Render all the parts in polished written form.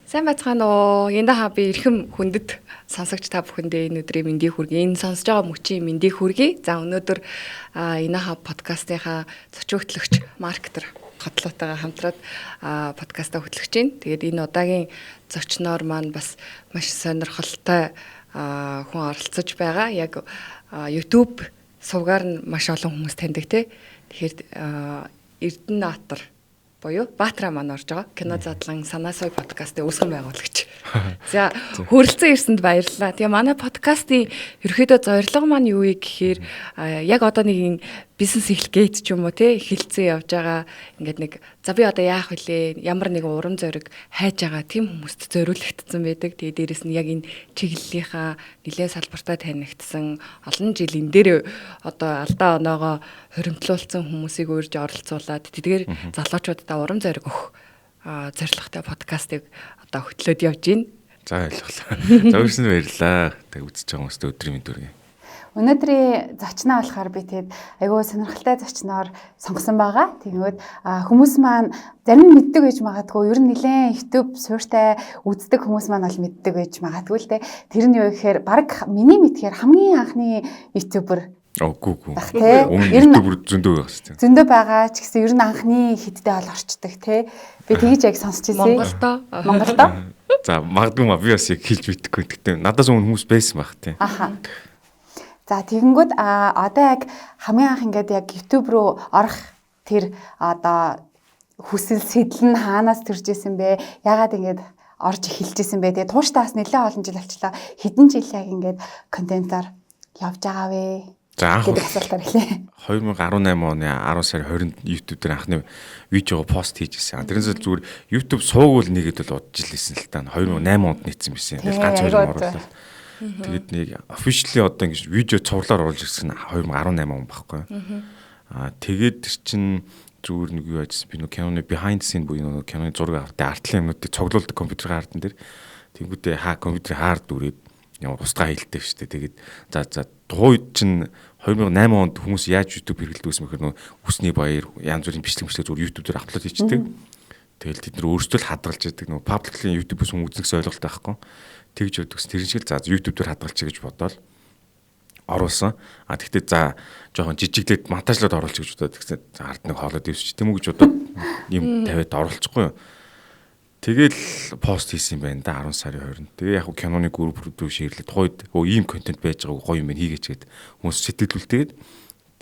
Сайн байцгаана уу? Энэ хаа би эрхэм хүндэт сонсогч та бүхэндээ энэ өдрийн мэндийг хүргэе. Энэ сонсож байгаа мөчийн мэндийг хүргэе. За, өнөөдөр энэ хаа подкастынхаа зочин хөтлөгч, маркетер Хотлоотойгоо хамтраад подкастаа хөтлөх чинь. Тэгээд энэ удаагийн зочноор маань бас маш сонирхолтой хүн оролцож байгаа. Яг YouTube сувгаар нь маш олон хүмүүс таньдаг, те. Тэгэхээр Эрдэнэбаатар буюу Баатара маань орж байгаа. Кино задлан Санаа сой подкастын үүсгэн байгуулагч. За, хүрэлцэн ирсэнд баярлалаа. Тэгээ манай подкастын ерөөхдөө зорилго маань юу вэ гэхээр яг одоо нэг бизнес эхлэх гээд ч юм уу, те, эхэлцэн явж байгаа, ингээд нэг за би одоо яах вүлээ, ямар нэгэн урам зориг хайж байгаа тийм хүмүүст зориулагдсан байдаг. Тэгээ дээрэс нь яг энэ чиглэлийнхаа нэлээд салбартаа танигдсан, олон жил энэ дээр одоо алдаа оноогоо хуримтлуулсан хүмүүсийг урьж оролцуулаад тэдгээр залуучуудаа урам зориг өгөх зорилготой подкастыг одоо хөтлөөд явж байна. За, ойлголоо. За, үргэлжлэн баярлалаа. Тэг үзэж байгаа хүмүүстээ өдрийн мэнд хүргэе. Өнөөдрийн зочноо болохоор би тэгэд айгүй сонирхолтой зочноор сонгосон байгаа. Тэгэнгүүт хүмүүс маань зарим нь мэддэг байж магадгүй. Ер нь нэлээд YouTube суурьтай үздэг хүмүүс маань бол мэддэг байж магадгүй л дээ. Тэр нь юу гэхээр баг миний мэдхээр хамгийн анхны YouTuber Үгүй үгүй. Өмнө YouTuber зөндөө байгаа шүү дээ. Зөндөө байгаа ч гэсэн ер нь анхны хэдтэй бол орчдөг, те. Би тэгэж яг сонсч ирсэн. Монголдо. Монголдо. За, магадгүй ма, би бас яг хэлж мэдэхгүй. Гэхдээ надаас өмнө хүмүүс байсан байх, тийм. Аха. За, тэгэнгүүт одоо яг хамгийн анх ингээд яг YouTube руу орох тэр одоо хүсэл сэтэл нь хаанаас төрж исэн бэ? Ягаад ингээд орж эхэлж исэн бэ? Тэгээ тууштай бас нэлээд олон жил болчлоо. Хэдэн жил яг ингээд контентоор явж байгаа вэ? За, анх гэдэг асуултаар эхлэе. 2018 оны 10 сарын 20-нд YouTube дээр анхны видеого пост хийж ирсэн. Тэрнээс л зүгээр YouTube сууг л нэгэд бол удаж л исэн л та. 2008 онд нийцсэн байсан. Тэгэл ганц хоёр юм оруулаад. Тэгээд нэг officially одоо ингэж видео цувралаар оруулж ирсэн нь 2018 он байхгүй. Тэгээд тэр чин зүгээр нэг юу ажилласан, би нэг киноны behind scene буюу нэг киноны зураг авдаг артлын юмнуудыг цуглуулдаг компьютерийн ардн дээр. Тэнгүүтээ хаа компьютерийн хард үрээд ямар устгаа хийлтэй шүү дээ. Тэгээд за тухайн үед чинь 2008 онд хүмүүс яаж YouTube хэрэглэдэг байсан бэхээр нөө үсний баяр, янз бүрийн бичлэг мөчлэг зүгээр YouTube дээр upload хийчихдэг. Тэгэл тэд нар өөрсдөө л хадгалж яадаг, нөө public-ийн YouTube-ээс хүн үзнэ гэсэн ойлголт байхгүй. Тэгж явдаг. Тэр шиг л за YouTube дээр хадгалчих гэж бодоол оруулсан. А тэгтээ за жоохон жижиглээд монтажлаад оруулчих гэж бодоод, тэгсэн ард нэг хоолой дэвсч тийм үү гэж бодоод юм тавиад оруулчихгүй юу. Тэгэл пост хийсэн юм байна да 10 сарын 20-нд. Тэгээ яг киноны групп рүү share лээ. Тухайд өө ийм контент байж байгааг гоё юм байна, хийгээч гэд хүмүүс сэтгэлүүлтэйгээд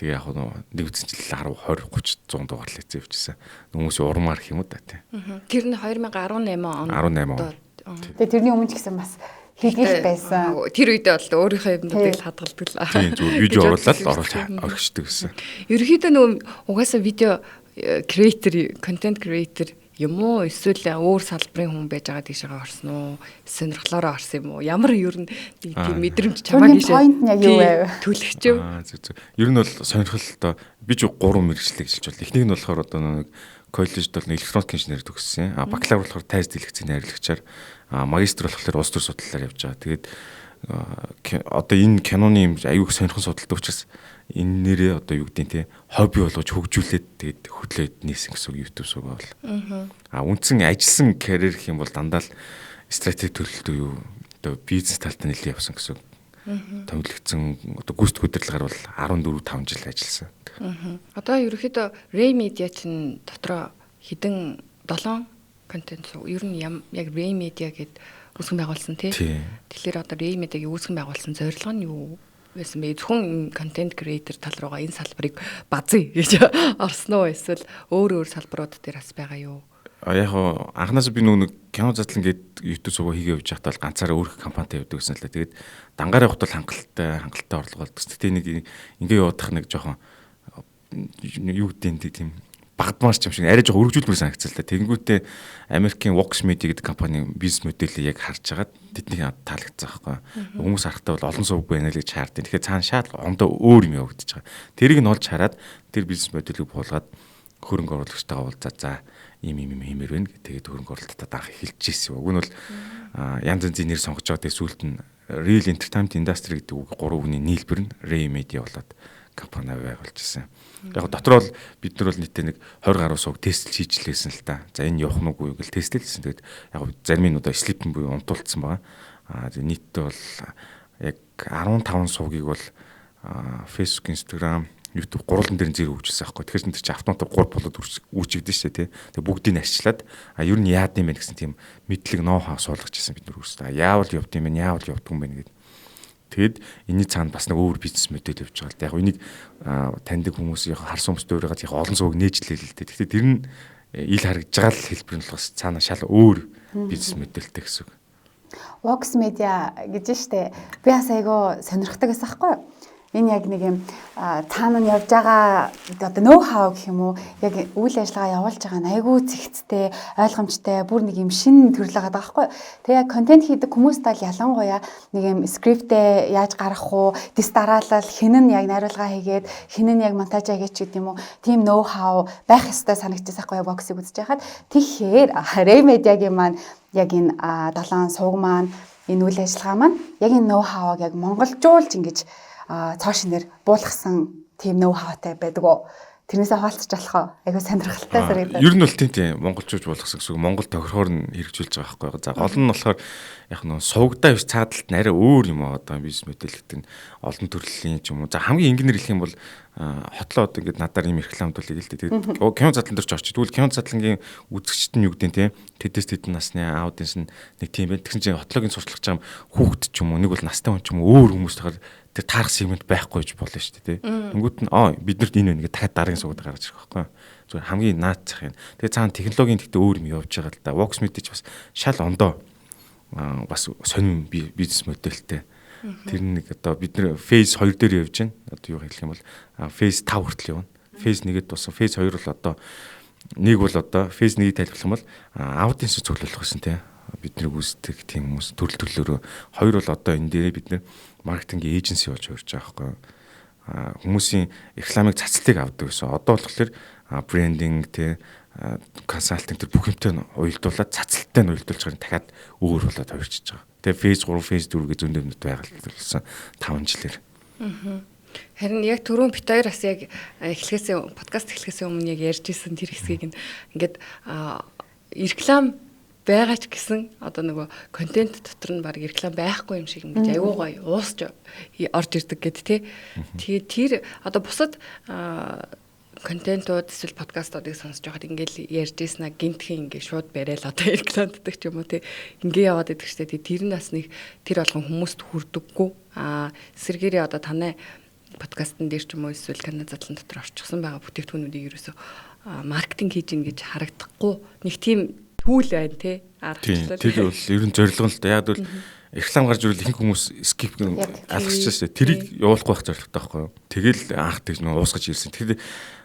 тэгээ яг нэг үзсэн чил 10 20 30 100 дугаар л хийсэн явчихсан. Хүмүүсийн урмаар гэх юм уу да, тий. Тэр нь 2018 он. 18 он. Тэгээ тэрний өмнө ч гэсэн бас хийгээл байсан. Тэр үедээ бол өөрийнхөө юмнуудыг л хадгалдаг л. Тийм, зүгээр видео оруулаад оруулж орхичдаг гэсэн. Ерөнхийдөө нөгөө угаасаа видео creator, content creator юм уу, эсвэл өөр салбарын хүн байж байгаа тийшээ орсон уу, сонирхлоороо орсон юм уу, ямар ер нь тийм мэдрэмж чамааг ийшээ point нь яг юу вэ? Түлхчихв. Аа, зүг зүг. Ер нь бол сонирхол одоо би ч гурван мэргэжлээ гэж хэлж байна. Эхнийг нь болохоор одоо нэг коллежид бол электроник инженер төгссөн. А бакалавр болохоор тайз дэлгэцийн найрлагчаар, магистр болохоор улс төр судлалаар явж байгаа. Тэгээд одоо энэ киноны юм аюух сонирхон судалдаг учраас энэ нэрээ одоо юу гэдэг нь, те, хобби болгож хөгжүүлээд тэгээд хөтлөөд нээсэн гэсэн үг YouTube сувг бол. А үндсэн ажилласан карьер гэх юм бол дандаа л стратеги төлөлтөө юу одоо бизнес талд нь нэлээд явсан гэсэн үг. Томилогдсон одоо гүйцэтгэх удирдлагаар бол 14 5 жил ажилласан. Одоо ерөөхдөө Ray Media чинь дотроо хэдэн 7 контент, ер нь яг Ray Media гэд үүсгэн байгуулсан, тий. Тэгэхээр одоо Ray Media-г үүсгэн байгуулсан зорилго нь юу байсан бэ? Зөвхөн контент creator тал руугаа энэ салбарыг базъя гэж орсон уу, эсвэл өөр өөр салбарууд дээр бас байгаа юу? А яг хоо анханасаа би нөгөө нэг кино задлан гээд YouTube сувгаа хийгээ явж байхдаа л ганцаараа өөр компанитай явдаг гэсэн л да. Тэгээд дангаар явахад бол хангалттай хангалттай орлого олдог. Гэтэ нэг ингээ явуудах нэг жоохон юу гэдэг тийм багадмаар ч юм шиг арай жоохон өргөжүүлмээр санагцсан л да. Тэгэнгүүтээ Америкийн Vox Media гэдэг компани бизнес моделийг яг харж хагаад тэдний таалагдсан байхгүй. Хүмүүс харахтаа бол олон сувг байна л гэж хаард. Тэгэхээр цаана шал ондоо өөр юм явагдаж байгаа. Тэрийг нь олж хараад тэр бизнес моделийг буулгаад хөрөнгө оруулагчтайгаа уулзаа, за ийм ийм юм хиймээр байна. Тэгээд хөрөнгө оруулалтад анх эхэлж ирсэн. Уг нь бол янз янзын нэр сонгож байгаа. Тэгээд сүүлд нь Real Entertainment Industry гэдэг үг гурван үгний нийлбэр нь Ray Media болоод компани байгуулж ирсэн. Яг дотор бол бид нар бол нийтдээ нэг 20 гаруй сувг тест хийж лээсэн л та. За энэ явах нь үгүй гэл тестлсэн. Тэгээд яг зарим нь одоо sleeping буюу унтуулсан байгаа. Аа нийтдээ бол яг 15 сувгийг бол Facebook, Instagram, YouTube гурван дээр зэрэг хөгжүүлсэн аахгүй. Тэгэхээр тэр чинь автоматар 3 болоод үүчигдэн шүү дээ, тий. Тэгээ бүгдийг нь арчлаад а ер нь яад юм бэ гэсэн тийм мэдлэг ноу-хау суулгаж ирсэн бид нар өөрсдөө. Яавал явд юм бэ, яавал явдгүй юм бэ гэдэг. Тэгэд энэний цаана бас нэг өөр бизнес модель явж байгаа л да. Яг энийг таньдаг хүмүүс яг харсан хүмүүс дөөрөөд яг олон сувг нээж лээ л дээ. Гэхдээ тэр нь ил харагдж байгаа л хэлбэр нь бас цаана шал өөр бизнес модельтэй гэсэн үг. Vox Media гэж штэ. Би бас айгүй сонирхдаг байсан байхгүй юу? Энэ яг нэг юм цаана нь явж байгаа одоо ноу хау гэх юм уу, яг үйл ажиллагаа явуулж байгаа нь айгүй цэгцтэй, ойлгомжтой, бүр нэг юм шин төрөл байгаа байхгүй. Тэгээ яг контент хийдэг хүмүүст бол ялангуяа нэг юм скриптээ яаж гаргах уу, дис дараалал хэн нь яг найруулга хийгээд, хэн нь яг монтаж хийгээд ч гэдэм юм уу, тийм ноу хау байх ёстой санагдчихсан байхгүй Vox-ыг үзэж байхад. Тэгэхээр Ray Media-гийн маань яг энэ долоон сувг маань, энэ үйл ажиллагаа маань яг энэ ноу хавыг яг монголжуулж ингэж цоо шинээр буулгасан тийм ноу хавтай байдаг уу? Тэрнээсээ хуваалцаж болох уу? Айгуу сонирхолтой зэрэг. Ер нь бол тийм монголчууж болгосон гэсэн үг. Монгол тохирохоор нь хэрэгжүүлж байгаа байхгүй. За гол нь болохоор яг нөө сувгдаа биш цаадалт нь арай өөр юм аа, одоо бизнес модель гэдэг нь олон төрлийн ч юм уу. За хамгийн энгийнээр хэлэх юм бол хотлоо одоо ингээд надаар ийм рекламдуулъя л дээ. Тэгээд кино задлан дээр ч очиж. Тэгвэл кино задлангийн үзэгчд нь юу гэдэг нь те тэдэс тэдэн насны аудиенс нь нэг тийм байна. Тэгсэн чинь хотлоогийн сурталчилж байгаа хүүхэд ч юм уу, нэг бол настай хүн ч юм уу, өөр хүмүүс тахаар тэр таарах сегмент байхгүй гэж болно шүү дээ, тий. Тэнгүүт нь биднэрт энэ байна гэдэг дахиад дараагийн сувгад гаргаж ирэх байхгүй. Зүгээр хамгийн наад зах юм. Тэгээ цаана технологийн гэхдээ өөр юм явж байгаа л да. Vox Media ч бас шал ондоо бас сонин бизнес модельтэй. Тэр нэг одоо бид нэр phase 2 дээр явж байна. Одоо юу хэлэх юм бол phase 5 хүртэл явна. Phase 1-д дусан. Phase 2 бол одоо нэг бол одоо phase 1-ийг тайлбарлах юм бол аудиенс цуглуулах гэсэн, тий. Бидний үүсдэг тийм хүмүүс төрөл төрлөөрөө. Хоёр бол одоо энэ дээрээ бид нэр маркетинг эйженси болж хувирч байгаа байхгүй. Хүмүүсийн рекламыг цацлыг авдаг гэсэн. Одоо болохоор брендинг, тий, консалтинг тэр бүх юмтай уялдуулаад, цацалтай нь уялдуулж байгаа, дахиад өөр болоод хувирчиж байгаа. Тэгээ phase 3, phase 4 гэж зөндөө юмнууд байгаль 5 жилээр. Харин яг түрүүн бит хоёр бас яг эхлэхээс, подкаст эхлэхээс өмнө яг ярьж исэн тэр хэсгийг ингээд реклам байгаа ч гэсэн одоо нөгөө контент дотор нь баг реклам байхгүй юм шиг ингэж аюу гоё уусч орж ирдэг гэд тий. Тэгээд тэр одоо бусад контентууд эсвэл подкастуудыг сонсож байхад ингээл ярьж ийсэн а гинтхэн ингээ шууд барайл одоо рекламддаг ч юм уу, тий, ингээ яваад идэг штэ. Тэр нь бас нэг тэр болгон хүмүүст хүрдэггүй. А эсэргээрээ одоо танай подкастн дээр ч юм уу эсвэл танай задлан дотор орчихсон байгаа бүтээгдэхүүнүүдийг ерөөсөө маркетинг хийж ин гэж харагдахгүй нэг тийм түүл байна, тий, аргачлал. Тэр бол ер нь зорилго л да. Яг бол реклам гарч ирвэл ихэнх хүмүүс skip алгасч шээ. Тэрийг явуулахгүй байх зорилготой байхгүй юу? Тэгэл анх тэгж нөө уусгаж ирсэн. Тэгэхээр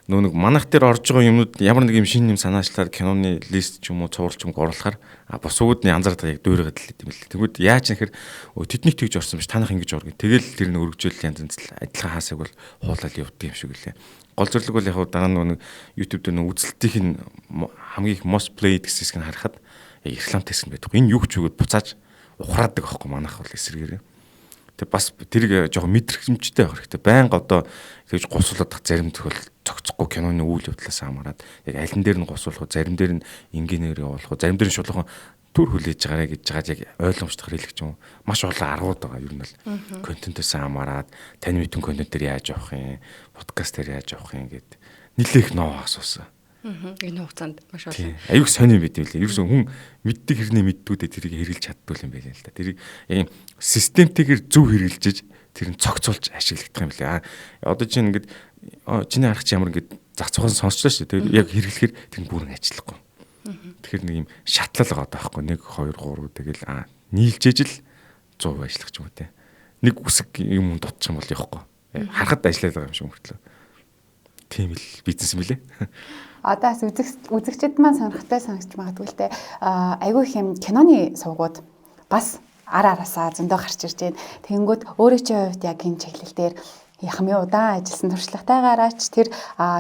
нөө нэг манах дээр орж байгаа юмнууд ямар нэг юм шинэ юм санаачлаад киноны list ч юм уу, цуврал ч юм уу оруулахаар бус үүдний анзаардаг, яг дуурайгаад л юм л. Тэгвэл яаж нэхэр тэднийг тэгж орсон биш, танах ингэж орно. Тэгэл тэр нь өргөжөөл янз янз адилхан хаасаг бол хуулаад явдаг юм шиг үлээ. Гол зорилго бол яг дараа нь нэг YouTube дээр нэг үзэлтийн нь хамгийн их most played гэсэн хэсгийг харахад яг реклам тест нь байдаг. Энэ юу ч үгээд буцааж ухраадаг аахгүй манайх бол эсрэгээрээ. Тэг бас тэрийг жоохон мэдрэмжтэй байх хэрэгтэй. Байнга одоо тэгж гусуулаад зарим тохиол цогцохгүй киноны үйл явдлаас хамаарат яг алин дээр нь гусуулах, зарим дээр нь энгийнээр явуулах, зарим дээр нь шулуухан төр хүлээж байгаарэ гэж байгаа яг ойлгомжтойгоор хэлэх юм. Маш олон аргууд байгаа. Ер нь бол контентоос хамаарат тань мэдэн контентээр яаж явах юм, подкаст дээр яаж явах юм гэд нилээх ноо асуусан. Энэ хугацаанд маш олон. Аюух сони юм байт юм лээ. Ерөөсөн хүн мэддэг хэрнээ мэддгүүдээ тэрийг хэрэгжилж чаддгүй юм байл л да. Тэрийг яг юм системтэйгээр зөв хэрэгжилж тэр нь цогцолж ашиглагдах юм лээ. Одоо чинь ингээд чиний арга чи ямар ингээд зах цухан сонсчлаа шүү дээ. Тэр яг хэрэглэхээр тэр нь бүрэн ажиллахгүй. Тэгэхээр нэг юм шатлал байгаа даахгүй 1 2 3 тэгэл нийлжээж л 100% ажиллах ч юм уу те. Нэг үсэг юм дутчих юм бол явахгүй. Харахад ажиллаад байгаа юм шиг мөртлөө. Тийм л бизнес юм лээ. Одоо бас үзэгчд маань сонирхолтой санагч магадгүй л те. Айгүй их юм киноны сувгууд бас ар араасаа зөндөө гарч ирж байна. Тэгэнгүүт өөрийн чинь хувьд яг энэ чиглэл дээр хамгийн удаан ажилласан туршлагатайгаараач тэр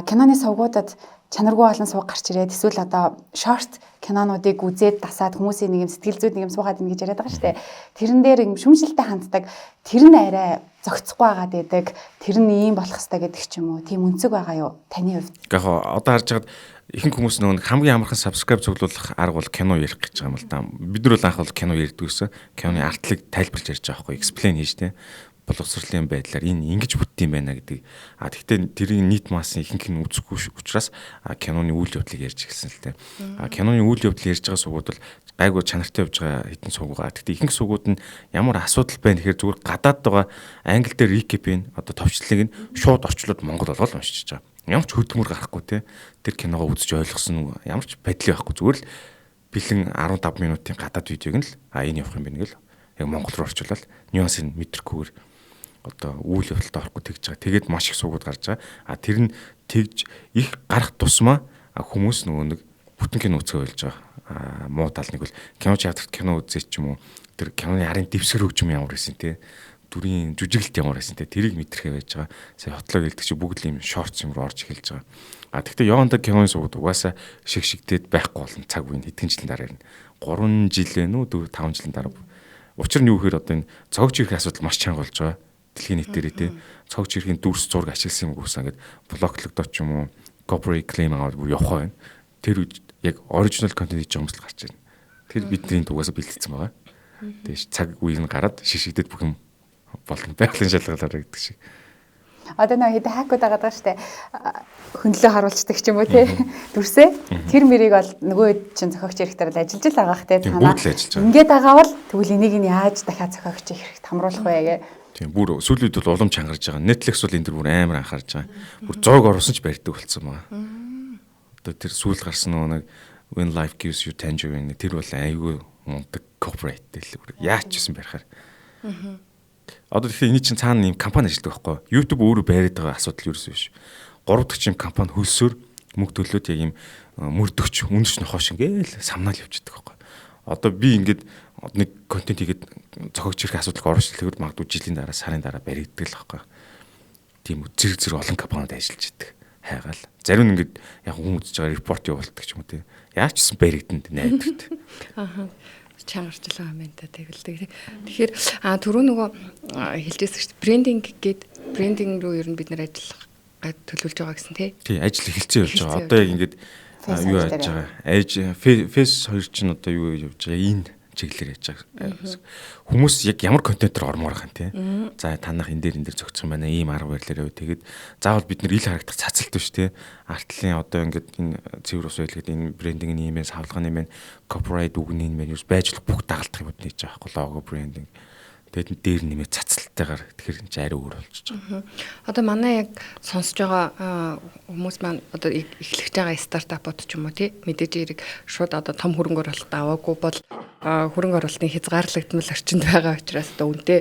киноны сувгуудад Чанаргүй олон суваг гарч ирээд, эсвэл одоо short кинонуудыг үзээд дасаад хүмүүсийн нэг юм сэтгэл зүйд нэг юм суугаад ин гэж яриад байгаа шүү дээ. Тэрэн дээр юм шүмжлэлтэй ханддаг. Тэр нь арай зохицохгүй байгаад байдаг. Тэр нь ийм болох хэвээр гэдэг ч юм уу. Тийм өнцөг байгаа юу? Таны хувьд? Яг одоо харж байгаад ихэнх хүмүүс нөгөө хамгийн амархан subscribe цуглуулах арга бол кино ярих гэж байгаа юм л да. Бид нар бол анх бол кино ярьдаг гэсэн. Киноны артлыг тайлбарлаж ярьж байгаа байхгүй, explain хийж, те, боловсролын байдлаар энэ ингэж бүтдэм байна гэдэг. А тэгвэл тэрийн нийт массын ихэнх нь үзэхгүй учраас киноны үйл явдлыг ярьж эхэлсэн л те. А киноны үйл явдал ярьж байгаа сувгууд бол гайгүй чанартай явж байгаа хэдэн сувг байгаа. Тэгвэл ихэнх сувгууд нь ямар асуудал байна гэхээр зүгээр гадаад байгаа англи дээр recap-ийн одоо товчлолыг нь шууд орчлоод монгол болгоод уншиж байгаа. Ямар ч хөдөлмөр гарахгүй те. Тэр киногоо үзэж ойлгосон ямар ч байдлын байхгүй, зүгээр л бэлэн 15 минутын гадаад видеог нь л а энэ явах юм байна гэл яг монгол руу орчуулаад нюансыг мэдрэхгүйгээр одоо үйл явдалд орохгүй тэгж байгаа. Тэгээд маш их сувгууд гарч байгаа. А тэр нь тэгж их гарах тусмаа хүмүүс нөгөө нэг бүтэн кино үзэхээ болж байгаа. А муу тал нэг бол кино театрт кино үзээ ч юм уу, тэр киноны арын дэвсгэр хөгжим ямар байсан те, дүрийн жүжиглэлт ямар байсан те, тэрийг мэдрэхээ байж байгаа. Сая хотлоо хэлдэг чи бүгд л ийм shorts юм руу орж эхэлж байгаа. А тэгвэл явандаа киноны сувгууд угаасаа шиг шигдээд байхгүй болно, цаг үеийн хэдхэн жилийн дараа ирнэ. 3 жил вэ нүү, 4 5 жилийн дараа. Учир нь юу гэхээр одоо энэ зохиогч эрхийн асуудал маш чанга болж байгаа. Дэлхийн нийтээрээ те, зохиогч эрхийн дүрс зураг ашигласан юм гүйсэн ингээд блоклогдоо ч юм уу, copyright claim аваад бүр явах байна. Тэр үед яг original content хийж байгаа хүмүүс л гарч ирнэ. Тэр бидний дугасаа бэлтгэсэн байгаа. Тэгээ цаг үе нь гараад шишигдэд бүх юм болно. Байгалийн шалгалаараа гэдэг шиг. Одоо нэг хэд hack ууд байгаа даа штэ. Хөндлөө харуулцдаг ч юм уу, те. Дүрсээ. Тэр мэрийг бол нөгөө хэд чинь зохиогч эрхтэр л ажиллаж л байгаа хэ, те. Цаанаа. Ингээд байгаа бол тэгвэл энийг нь яаж дахиад зохиогч эрхт хамруулах вэ гэ. Тийм, бүр сүүлийн үед бол улам чангарж байгаа. Netflix бол энэ төр бүр амар анхаарч байгаа. Бүр зураг оруулсан ч барьдаг болсон байгаа. Одоо тэр сүүл гарсан нөгөө нэг When Life Gives You Tangerine, тэр бол айгүй мундаг copyright л бүр яаж ч гэсэн барихаар. Одоо тэгэхээр энэ чинь цаана юм компани ажилладаг байхгүй. YouTube өөрөө бариад байгаа асуудал юу биш. Гурав дахь юм компани хөлсөөр мөнгө төлөөд яг юм мөрдөгч үнэрч нохоош ингээл самнаал явчихдаг байхгүй. Одоо би ингээд нэг контент хийгээд зохиогч ирэх асуудалг оруулах магадгүй жилийн дараа, сарын дараа баригддаг л байхгүй. Тийм зэрэг зэрэг олон компаниуд ажиллаж идэг. Хайгаал. Зарим нь ингээд яг хүн үзэж байгаа report явуулдаг ч юм уу, тийм. Яаж ч гэсэн баригдана найдварт. Аа, чангарч л байгаа юм байна та, тэгэлдэг. Тэгэхээр түрүү нөгөө хэлжсэн шүү дээ. Брендинг гээд брендинг руу ер нь бид нэр ажиллах гад төлөвлөж байгаа гэсэн, тий. Тий, ажил эхэлсэн явж байгаа. Одоо яг ингээд юу яаж байгаа. Аж Face 2 чинь одоо юу явж байгаа. Энэ чиглэлээр яаж байгаа. Хүмүүс яг ямар контентоор ормоор байгаа юм, те. За, танах энэ дээр зөгцсөн байна. Ийм арга барилаар яв. Тэгээд заавал бид нар ил харагдах цацалт биш, те. Артлын одоо ингээд энэ цэвэр ус байлгээд энэ брендинг нь ийм байх, савлгааны юм байна, copyright үгний юм байна. Юус байж болох бүх дагалдах юмуд нээж байгаа байхгүй, лого, брендинг. Тэгээд дээр нэмээ цацалтайгаар тэгэхээр энэ чинь арай өөр болчихж байгаа. Одоо манай яг сонсож байгаа хүмүүс маань одоо эхлэж байгаа стартапууд ч юм уу, тий, мэдээж эрэг шууд одоо том хөрөнгө оруулалт аваагүй бол хөрөнгө оруулалтын хязгаарлагдмал орчинд байгаа учраас одоо үнэтэй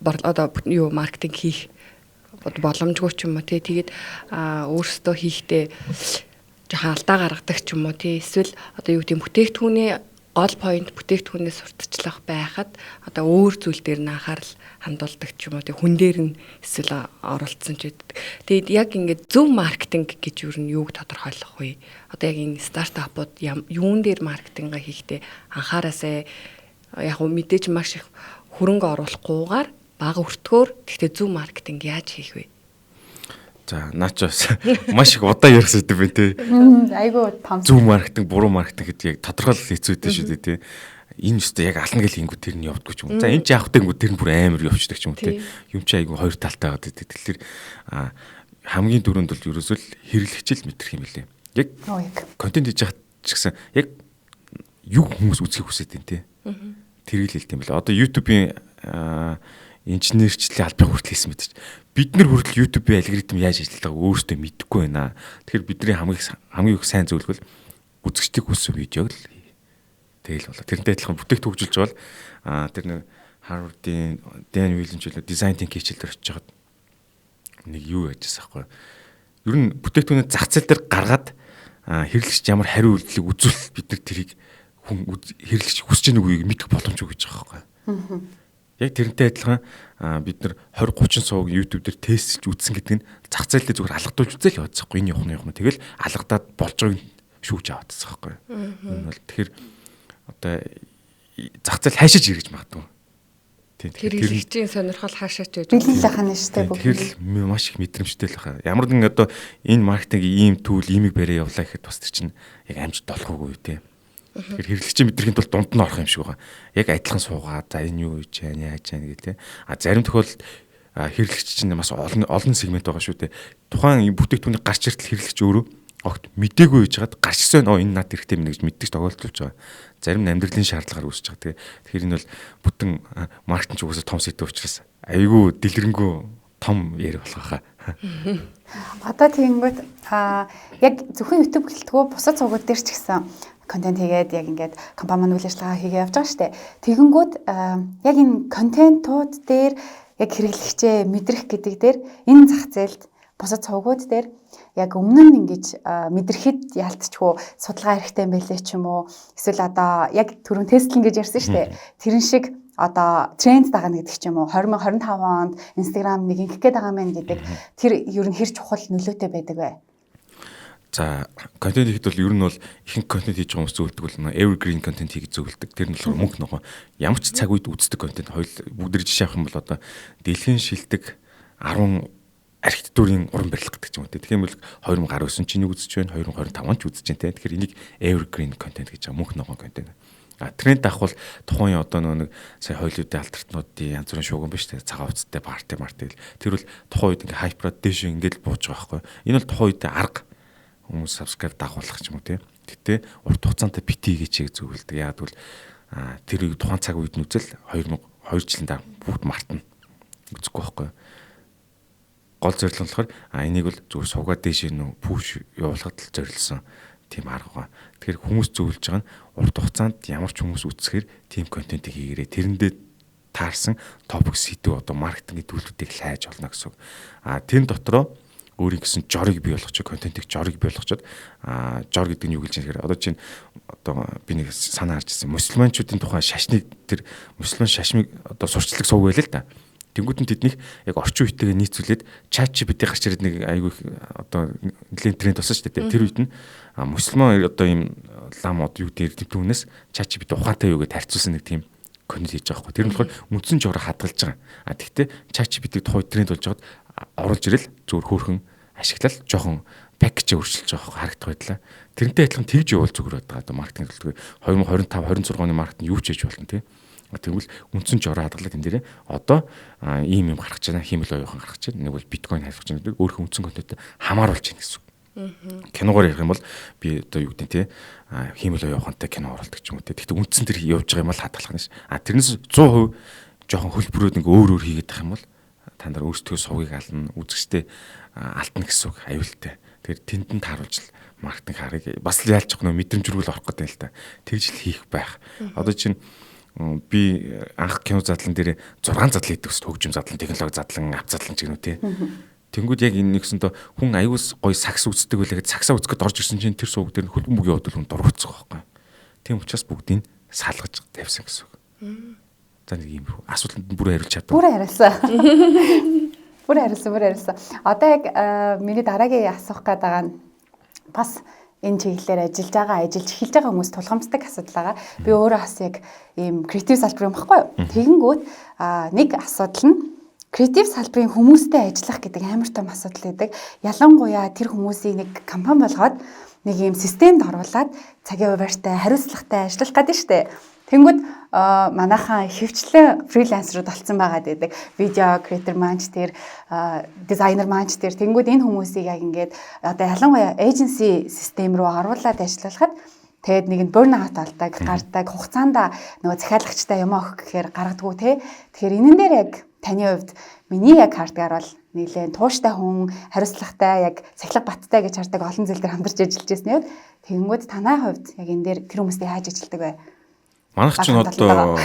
одоо юу маркетинг хийх боломжгүй ч юм уу, тий, тэгээд өөрсдөө хийхдээ жоохон алдаа гаргадаг ч юм уу, тий, эсвэл одоо юу гэдэг бүтээгдэхүүний гол point бүтээгдэхүүнээс сурталчлах байхад одоо өөр зүйл дээр нь анхаарал хандуулдаг ч юм уу, тэг хүн дээр нь эсвэл оролцсон ч гэдэг. Тэгээд яг ингээд зөв маркетинг гэж юу нь юуг тодорхойлох вэ? Одоо яг энэ стартапууд юун дээр маркетингаа хийхдээ анхаараасай, яг мэдээж маш их хөрөнгө оруулахгүйгээр бага өртгөөр гэхдээ зөв маркетинг яаж хийх вэ? За, наа чи бас маш их удаа ярих сэдэв байна, те. Айгуу том. Зөв маркетинг, буруу маркетинг гэдэг яг тодорхойлол хэцүү дээ шүү дээ, те. Энэ өстө яг ална гэл ингэв тэр нь явдггүй ч юм. За, энэ ч явах гэнгүү тэр нь бүр амар явчихдаг ч юм уу, те. Юм чи айгуу хоёр талтай байгаа гэдэг. Тэгэхээр хамгийн түрүүнд бол ерөөсөө л хэрэглэгч л мэтрэх юм лээ. Яг контент хийж байгаа ч гэсэн яг юу хүмүүс үзхийг хүсэж байна, те. Тэрийг л хэлдэг юм байна. Одоо YouTube-ийн инженерчлэлийн албыг хүртэл хийсэн мэт. Бид нар хүртэл YouTube-ийн алгоритм яаж ажилладаг өөрсдөө мэдэхгүй байна. Тэгэхээр бидний хамгийн хамгийн их сайн зүйл бол үзэгчдийг хүссэн видеог л тэгэл болоо. Тэрнтэй адилхан бүтээгдэхүүн хөгжүүлж байгаа бол тэр нэг Harvard-ийн Dan Williams ч үлээ design thinking хичээл дээр очиж хагаад нэг юу яжсэн аахгүй. Ер нь бүтээгдэхүүнээ зах зээл дээр гаргаад хэрэглэгч ямар хариу үйлдэлийг үзүүл бид нар тэрийг хүн хэрэглэгч хүсэж байгааг үгийг мэдэх боломжгүй гэж байгаа байхгүй. Яг тэрнтэй адилхан бид нар 20 30 сувг YouTube дээр тестэлж үзсэн гэдэг нь зах зээлдээ зүгээр алгадуулж үзэл яваадсахгүй. Энэ явах нь явах нь тэгэл алгадаад болж байгааг шүүж аваадсан байхгүй. Энэ бол тэгэхээр одоо зах зээл хайшиж ирж магадгүй. Тийм. Тэгэхээр хэрэглэгчийн сонирхол хаашаач байж бэлэн л хана шүү дээ. Тэгэхээр л маш их мэдрэмжтэй л хаа. Ямар нэгэн одоо энэ маркетинг ийм түүл иймийг бариа явлаа гэхэд бас тэр чинь яг амжилт болохгүй тийм. Тэгэхээр хэрэглэгчийн мэдрэхийн тулд дунд нь орох юм шиг байгаа. Яг адилхан суугаад за энэ юу хийж яа, яаж яа гэх тээ. А зарим тохиолдолд хэрэглэгч чинь бас олон олон сегмент байгаа шүү дээ. Тухайн бүтээгдэхүүнийг гарч иртэл хэрэглэгч өөрөө огт мдээгүй байж хагаад гарч ирсэн оо энэ над хэрэгтэй мэн гэж мэддэг тохиолдол болж байгаа. Зарим нь амьдралын шаардлагаар үүсэж байгаа. Тэгэхээр энэ бол бүтэн маркетинг ч угаасаа том сэдв учраас айгүй дэлгэрэнгүй том яриа болох хаа. Одоо тэгэнгүүт яг зөвхөн YouTube гэлтгүү бусад цугууд дээр ч гэсэн контент хийгээд яг ингээд компани маань үйл ажиллагаа хийгээ явж байгаа штэ. Тэгэнгүүт яг энэ контентууд дээр яг хэрэглэгчээ мэдрэх гэдэг дээр энэ зах зээлд бусад цугууд дээр яг өмнө нь ингэж мэдрэхэд яалтчгүй судалгаа хэрэгтэй юм байлээ ч юм уу, эсвэл одоо яг түрүүн тестлэн гэж ярьсан шүү дээ. Тэрэн шиг одоо тренд дагна гэдэг ч юм уу, 2025 онд Instagram нэг ингэх гээд байгаа юм гэдэг тэр ер нь хэр чухал нөлөөтэй байдаг вэ? За, контент хийхэд бол ер нь бол ихэнх контент хийж байгаа хүмүүс зөвлөдөг бол evergreen контент хийх зөвлөдөг. Тэр нь болохоор мөнх ногоо ямар ч цаг үед үздэг контент. Хоёул бүгд жишээ авах юм бол одоо дэлхийн шилдэг 10 архитектурын уран барилга гэдэг ч юм уу. Тэгэх юм бол 2019 ч энийг үзэж байна, 2025 он ч үзэж байна те. Тэгэхээр энийг evergreen content гэж байгаа, мөнх ногоон контент. А тренд авах бол тухайн одоо нэг сая Холливуудын алтартнуудын янз бүрийн шууган биш те, цагаан хувцастай парти марти гэл. Тэр бол тухайн үед ингээ хайпраад дээш ингээд л бууж байгаа байхгүй. Энэ бол тухайн үед арга хүмүүс subscribe дагуулах ч юм уу те. Гэтэ урт хугацаанд бити гэж яг зөвлөдөг. Яг бол тэр тухайн цаг үед нь үзэл 2002 жилийн дараа бүгд мартна. Үзэхгүй байхгүй. Гол зорилго нь болохоор энийг бол зүгээр суугаад дээшээ нөө пүш явуулахад л зориулсан тийм арга ба. Тэгэхээр хүмүүс зөвлөж байгаа нь урт хугацаанд ямар ч хүмүүс үзэхээр тийм контентыг хийгээрэй. Тэрэндээ таарсан топик сэдв одоо маркетингийн төлөвлөлтийг хайж олно гэсэн үг. А тэр дотроо өөрийн гэсэн жорыг бий болгочих, контентыг жорыг бий болгочоод жор гэдэг нь юу гэж юм гэхээр одоо чинь одоо би нэг санаа харж ирсэн. Мусульманчуудын тухай шашныг тэр мусульман шашмыг одоо сурчлаг сууг байлаа л да. Тэнгүүд нь тэднийх яг орчин үетэйгээ нийцүүлээд ChatGPT гарч ирээд нэг айгүй одоо нэлээд тренд болсон шүү дээ. Тэр үед нь мусульман одоо ийм лам одоо юу гэдэг эрдэмтэн хүнээс ChatGPT ухаантай юу гэж харьцуулсан нэг тийм контент хийж байгаа байхгүй. Тэр нь болохоор үндсэн жороо хадгалж байгаа. А тэгтээ ChatGPT тухай тренд болж байгаад оруулж ирэл зүгээр хөөрхөн ашиглал жоохон пакэж өөрчилж байгаа харагдах байдлаа. Тэрнтэй адилхан тэгж явуул зүгээр байдаг. Одоо маркетинг төлөвлөгөө 2025 26 оны маркетинг юу ч хийж болно тий. Тэгвэл үндсэн жороо хадгалаад энэ дээрээ одоо ийм юм гаргаж байна, хиймэл оюухан гаргаж байна. Нэг бол биткойн хайрлаж байна гэдэг өөрийнхөө үндсэн контенттой хамааруулж байна гэсэн үг. Киногоор ярих юм бол би одоо юу гэдэг те хиймэл оюухантай кино оруулдаг ч юм уу те. Гэхдээ үндсэн тэр явж байгаа юм бол хадгалах нь ш. А тэрнээс 100% жоохон хөлбөрөөд ингээ өөр өөр хийгээд тах юм бол та нар өөрсдөө сувгийг ална, үзэгчтэй алтна гэсэн үг аюултай. Тэгэхээр тэнд нь тааруулж л маркетинг харыг бас л ялчих нөө мэдрэмж рүү л орох гэдэг л та. Тэгж л хийх байх. Одоо чинь би анх кино задлан дээр 6 задлан хийдэг ус хөгжим задлан, технологи задлан, ав задлан ч гэнэ үү те. Тэнгүүд яг энэ нэгсэндээ хүн аюус гоё сакс үздэг байлаа гэд саксаа үзэхэд орж ирсэн чинь тэр сувг дээр хөлбөмбөг яваад хүн дургуцсан байхгүй. Тийм учраас бүгдийг салгаж тавьсан гэсэн үг. За нэг юм асуултанд бүрээ хариулж чадав. Бүрээ хариулсан. Бүрээ хариулсан, бүрээ хариулсан. Одоо яг миний дараагийн асуух гээд байгаа нь бас энэ чиглэлээр ажиллаж байгаа, ажиллаж эхэлж байгаа хүмүүс тулгамддаг асуудал байгаа. Би өөрөө бас яг ийм креатив салбар юм баггүй юу? Тэгэнгүүт нэг асуудал нь креатив салбарын хүмүүстэй ажиллах гэдэг амар том асуудал байдаг. Ялангуяа тэр хүмүүсийг нэг компани болгоод нэг ийм системд оруулаад цагийн хуваарьтай, хариуцлагатай ажиллах гэдэг нь штэ. Тэнгүүд манайхан хөвчлэн фрилансерууд болцсон байгаа гэдэг. Видео креатор маань ч тэр, дизайнер маань ч тэр. Тэнгүүд энэ хүмүүсийг яг ингээд одоо ялангуяа эйженси систем рүү оруулаад ажиллахад тэгээд нэг нь burn out болдог, гардаг, хугацаанд нөгөө захиалагчтай юм өгөх гэхээр гаргадаггүй те. Тэгэхээр энэн дээр яг таны хувьд миний яг хардгаар бол нэлээд тууштай хүн, хариуцлагатай, яг сахилга баттай гэж хардаг олон зүйл дээр хамтарч ажиллаж байсан юм. Тэгэнгүүт танай хувьд яг энэ дээр тэр хүмүүстэй яаж ажилладаг вэ? Манайх ч одоо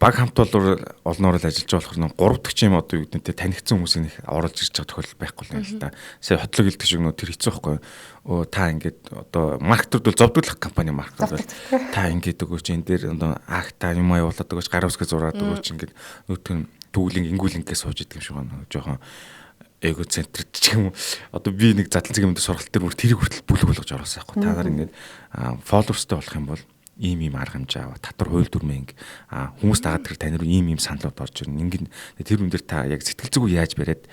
баг хамт олноор л ажиллаж байгаа болохоор 3 дахь юм одоо юу гэдэг нь танигдсан хүмүүсийг нэг оруулж ирж байгаа тохиолдол байхгүй л юм л та. Сая хотлог хэлдэг шиг нөө тэр хэцүү байхгүй. Өө та ингээд одоо маркетерд бол зовдуулах компани маркетер бол та ингээд өгөөч энэ дээр одоо акта юм аюулаад өгөөч гар үсгэ зураад өгөөч ингээд нөтгөн түүлэн ингүүлэнгээ сууж идэг юм шиг байна. Жохон эгоцентрт ч юм уу. Одоо би нэг задлан цэгийн мэд сургалт дээр бүр тэрийг хүртэл бүлэг болгож оруулсан байхгүй. Та нар ингээд фолловерстэй болох юм бол ийм ийм арга хэмжээ аваа татвар хууль дүрмээ инг хүмүүс дагаад тэр тань руу ийм ийм саналууд орж ирнэ. Ингээд тэр хүн дээр та яг сэтгэл зүг яаж бариад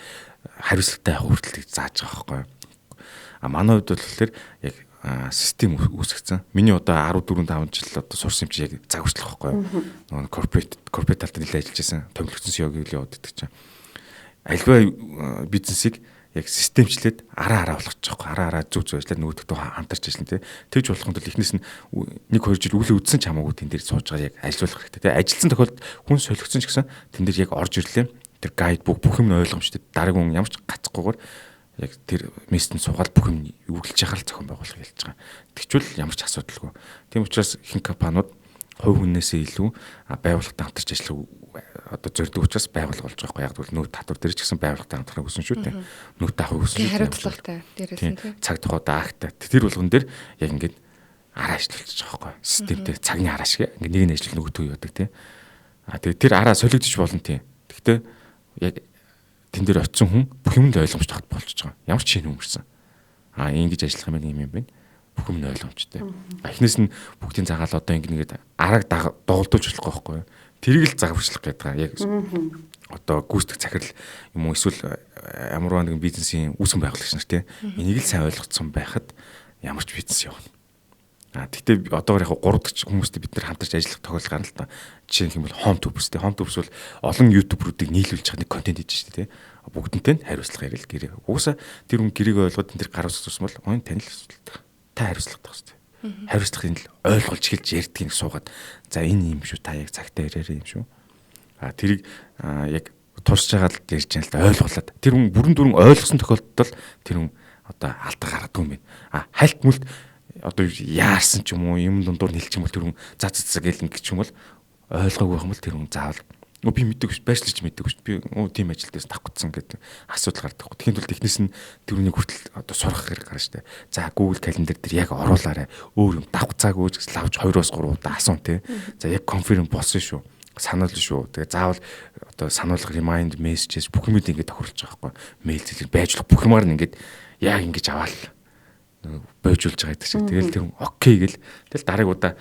хариуцлагатай явах хүртэл зааж байгаа байхгүй. А манай хувьд бол тэр яг систем үүсгэсэн. Миний одоо 14 5 жил одоо сурсан юм чи яг загварчлах байхгүй. Нөгөө корпорат талд нэлээд ажиллаж байсан. Томилогдсон CEO-г л яваад идэх чинь. Альва бизнесийг яг системчлээд араа араа болгочих жоохгүй араа араа зүг зүг ажиллаад нөгөөдөгтөө хамтарч ажиллана тий. Тэгж болохын тулд эхнээс нь 1 2 жил үлээ үдсэн ч хамаагүй тэн дээр сууж байгаа яг ажиллах хэрэгтэй тий. Ажилласан тохиолдолд хүн солигдсон ч гэсэн тэн дээр яг орж ирлээ. Тэр гайд бүх юм ойлгомжтой. Дараагийн хүн ямар ч гацхгүйгээр яг тэр мессэнд суугаад бүх юм үргэлж яхаар зохион байгуулах хэлж байгаа. Тэгчвэл ямар ч асуудалгүй. Тийм учраас ихэнх компаниуд хувь хүнээсээ илүү байгууллагатай хамтарч ажиллах одоо зорддог учраас байгууллага болж байгаа байхгүй яг бол нүүр татвар дээр ч гэсэн байгууллагатай хамтрах хүсэн шүү дээ. Нүүр таах хүсэн шүү дээ. Хариуцлагатай дээрээс нь тийм. Цаг тухайд акта тэр болгон дээр яг ингээд араа ажиллуулчих байгаа байхгүй. Системтэй цагны араа шиг ингээд нэг нь ажил нөгөөтгөө явдаг тийм. А тэгээ тэр араа солигдож болно тийм. Гэхдээ яг тэн дээр очисон хүн бүх юм л ойлгомжтой болчихж байгаа. Ямар ч шинэ хүн ирсэн. А ингэж ажиллах юм байна юм юм байна. Бүх юм нь ойлгомжтой. Эхнээс нь бүгдийн загаал одоо ингэ нэгэд арааг доголдуулж болохгүй байхгүй юу? Тэрийг л загварчлах гэдэг байгаа. Яг одоо гүйцэтгэх захирал юм уу эсвэл ямар нэгэн бизнесийн үүсгэн байгуулагч нар тийм энийг л сайн ойлгоцсон байхад ямар ч бизнес явна. А тэгтээ одоогор яг 3 дахь хүмүүстэй бид нар хамтарч ажиллах тохиолдол гарна л та. Жишээ нь бол home tubers тийм home tubers бол олон ютуберуудыг нийлүүлж байгаа нэг контент хийж шүү дээ тийм. Бүгдэнтэй нь хариуцлага ярил гэрээ. Угсаа тэр хүн гэрээг ойлгоод энэ төр гар усах тусмал ой тань л асуудал. Та хариуцлагатай байх хэрэгтэй. Хариуцлагын л ойлгуулж эхэлж ярьдгийг суугаад за энэ юм шүү та яг цагтаа яриарай юм шүү. А тэрийг яг туршиж байгаа л ярьж байгаа л да ойлгуулад тэр хүн бүрэн дүрэн ойлгосон тохиолдолд тэр хүн одоо алдаа гаргадаг юм байна. А хальт мүлт одоо яарсан ч юм уу юм дундуур нэлчих юм бол тэр хүн за за за гэл ингэ ч юм бол ойлгоогүй байх юм бол тэр хүн заавал би мэддэг биш байршлаж мэддэг биш би тийм ажил дээрс давхцсан гэдэг асуудал гардаг. Тэгэхин тулд эхнээс нь тэр үнийг хүртэл одоо сурах хэрэг гарна штэ. За Google Calendar дээр яг оруулаарай. Өөр юм давхцаагүй ч гэсэн лавж 2-оос 3 удаа асуун те. За яг confirm болсон шүү. Санаал шүү. Тэгээ заавал одоо сануулга remind messages бүх юмыг ингээд тохируулж байгаа байхгүй. Мэйл зэлэр байжлах бүх юмар нь ингээд яг ингэж аваал бойжуулж байгаа гэдэг шиг. Тэгэл тэр окей гэл. Тэгэл дараагийн удаа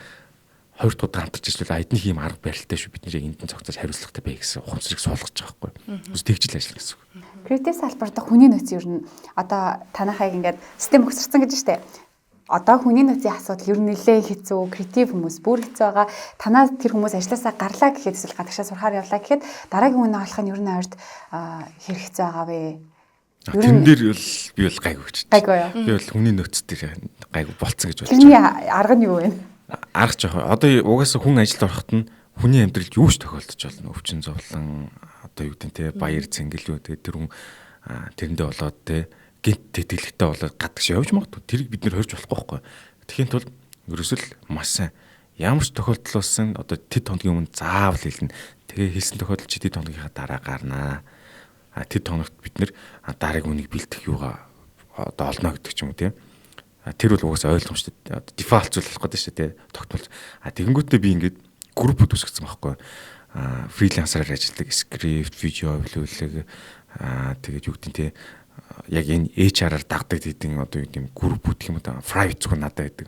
хоёр дахь удаа хамтарч ажиллавал эднийх ийм арга барилтай шүү. Бид нэр энд нь цогцож хариуцлагатай бай гэсэн ухамсарыг суулгаж байгаа байхгүй. Ус тэгж л ажиллах гэсэн үг. Креатив салбарт хүний нөөц ер нь одоо танахыг ингээд систем өгсөрсөн гэж штэ. Одоо хүний нөөцийн асуудал ер нь нэлээд хэцүү, креатив хүмүүс бүр хэцүү байгаа. Танаа тэр хүмүүс ажилласаа гарлаа гэхэд эсвэл гадагшаа сурахаар явлаа гэхэд дараагийн үнэ олох нь ер нь ойрт хэр хэцүү байгаа вэ? Тэрэн дээр бол би бол гайгүй гэж. Гайгүй юу? Би бол хүний нөөц дээр гайгүй болцсон гэж бодож байна. Тэрний арга нь юу вэ? Арга жоох. Одоо угаасаа хүн ажилд ороход нь хүний амьдралд юу ч тохиолдож болно. Өвчин зовлон одоо юу гэдэг нь те баяр цэнгэл үү те тэр хүн тэрэндээ болоод те гинт тэтгэлэгтэй болоод гадагш явж магадгүй. Тэрийг бид нэр хорж болохгүй байхгүй. Тэгэхин тулд ерөөсөл маш сайн ямар ч тохиолдол болсон одоо тэд хоногийн өмнө заавал хэлнэ. Тэгээ хэлсэн тохиолдолд чи тэд хоногийнхаа дараа гарнаа. А тэд хоногт бид нэр дараагийн үнийг бэлтгэх юугаа одоо олно гэдэг ч юм уу те. Тэр бол угаасаа ойлгомжтой дефолт зүйл болох гэдэг шүү дээ тогтмол. А тэгэнгүүтээ би ингээд группүүд үүсгэсэн байхгүй. А фрилансераар ажилладаг скрипт, видео библиолог тэгээд юу гэдэг нь те яг энэ HR-аар дагдаг гэдэг одоо юу гэдэг группүүд гэх юм уу private зөвхөн надад байдаг.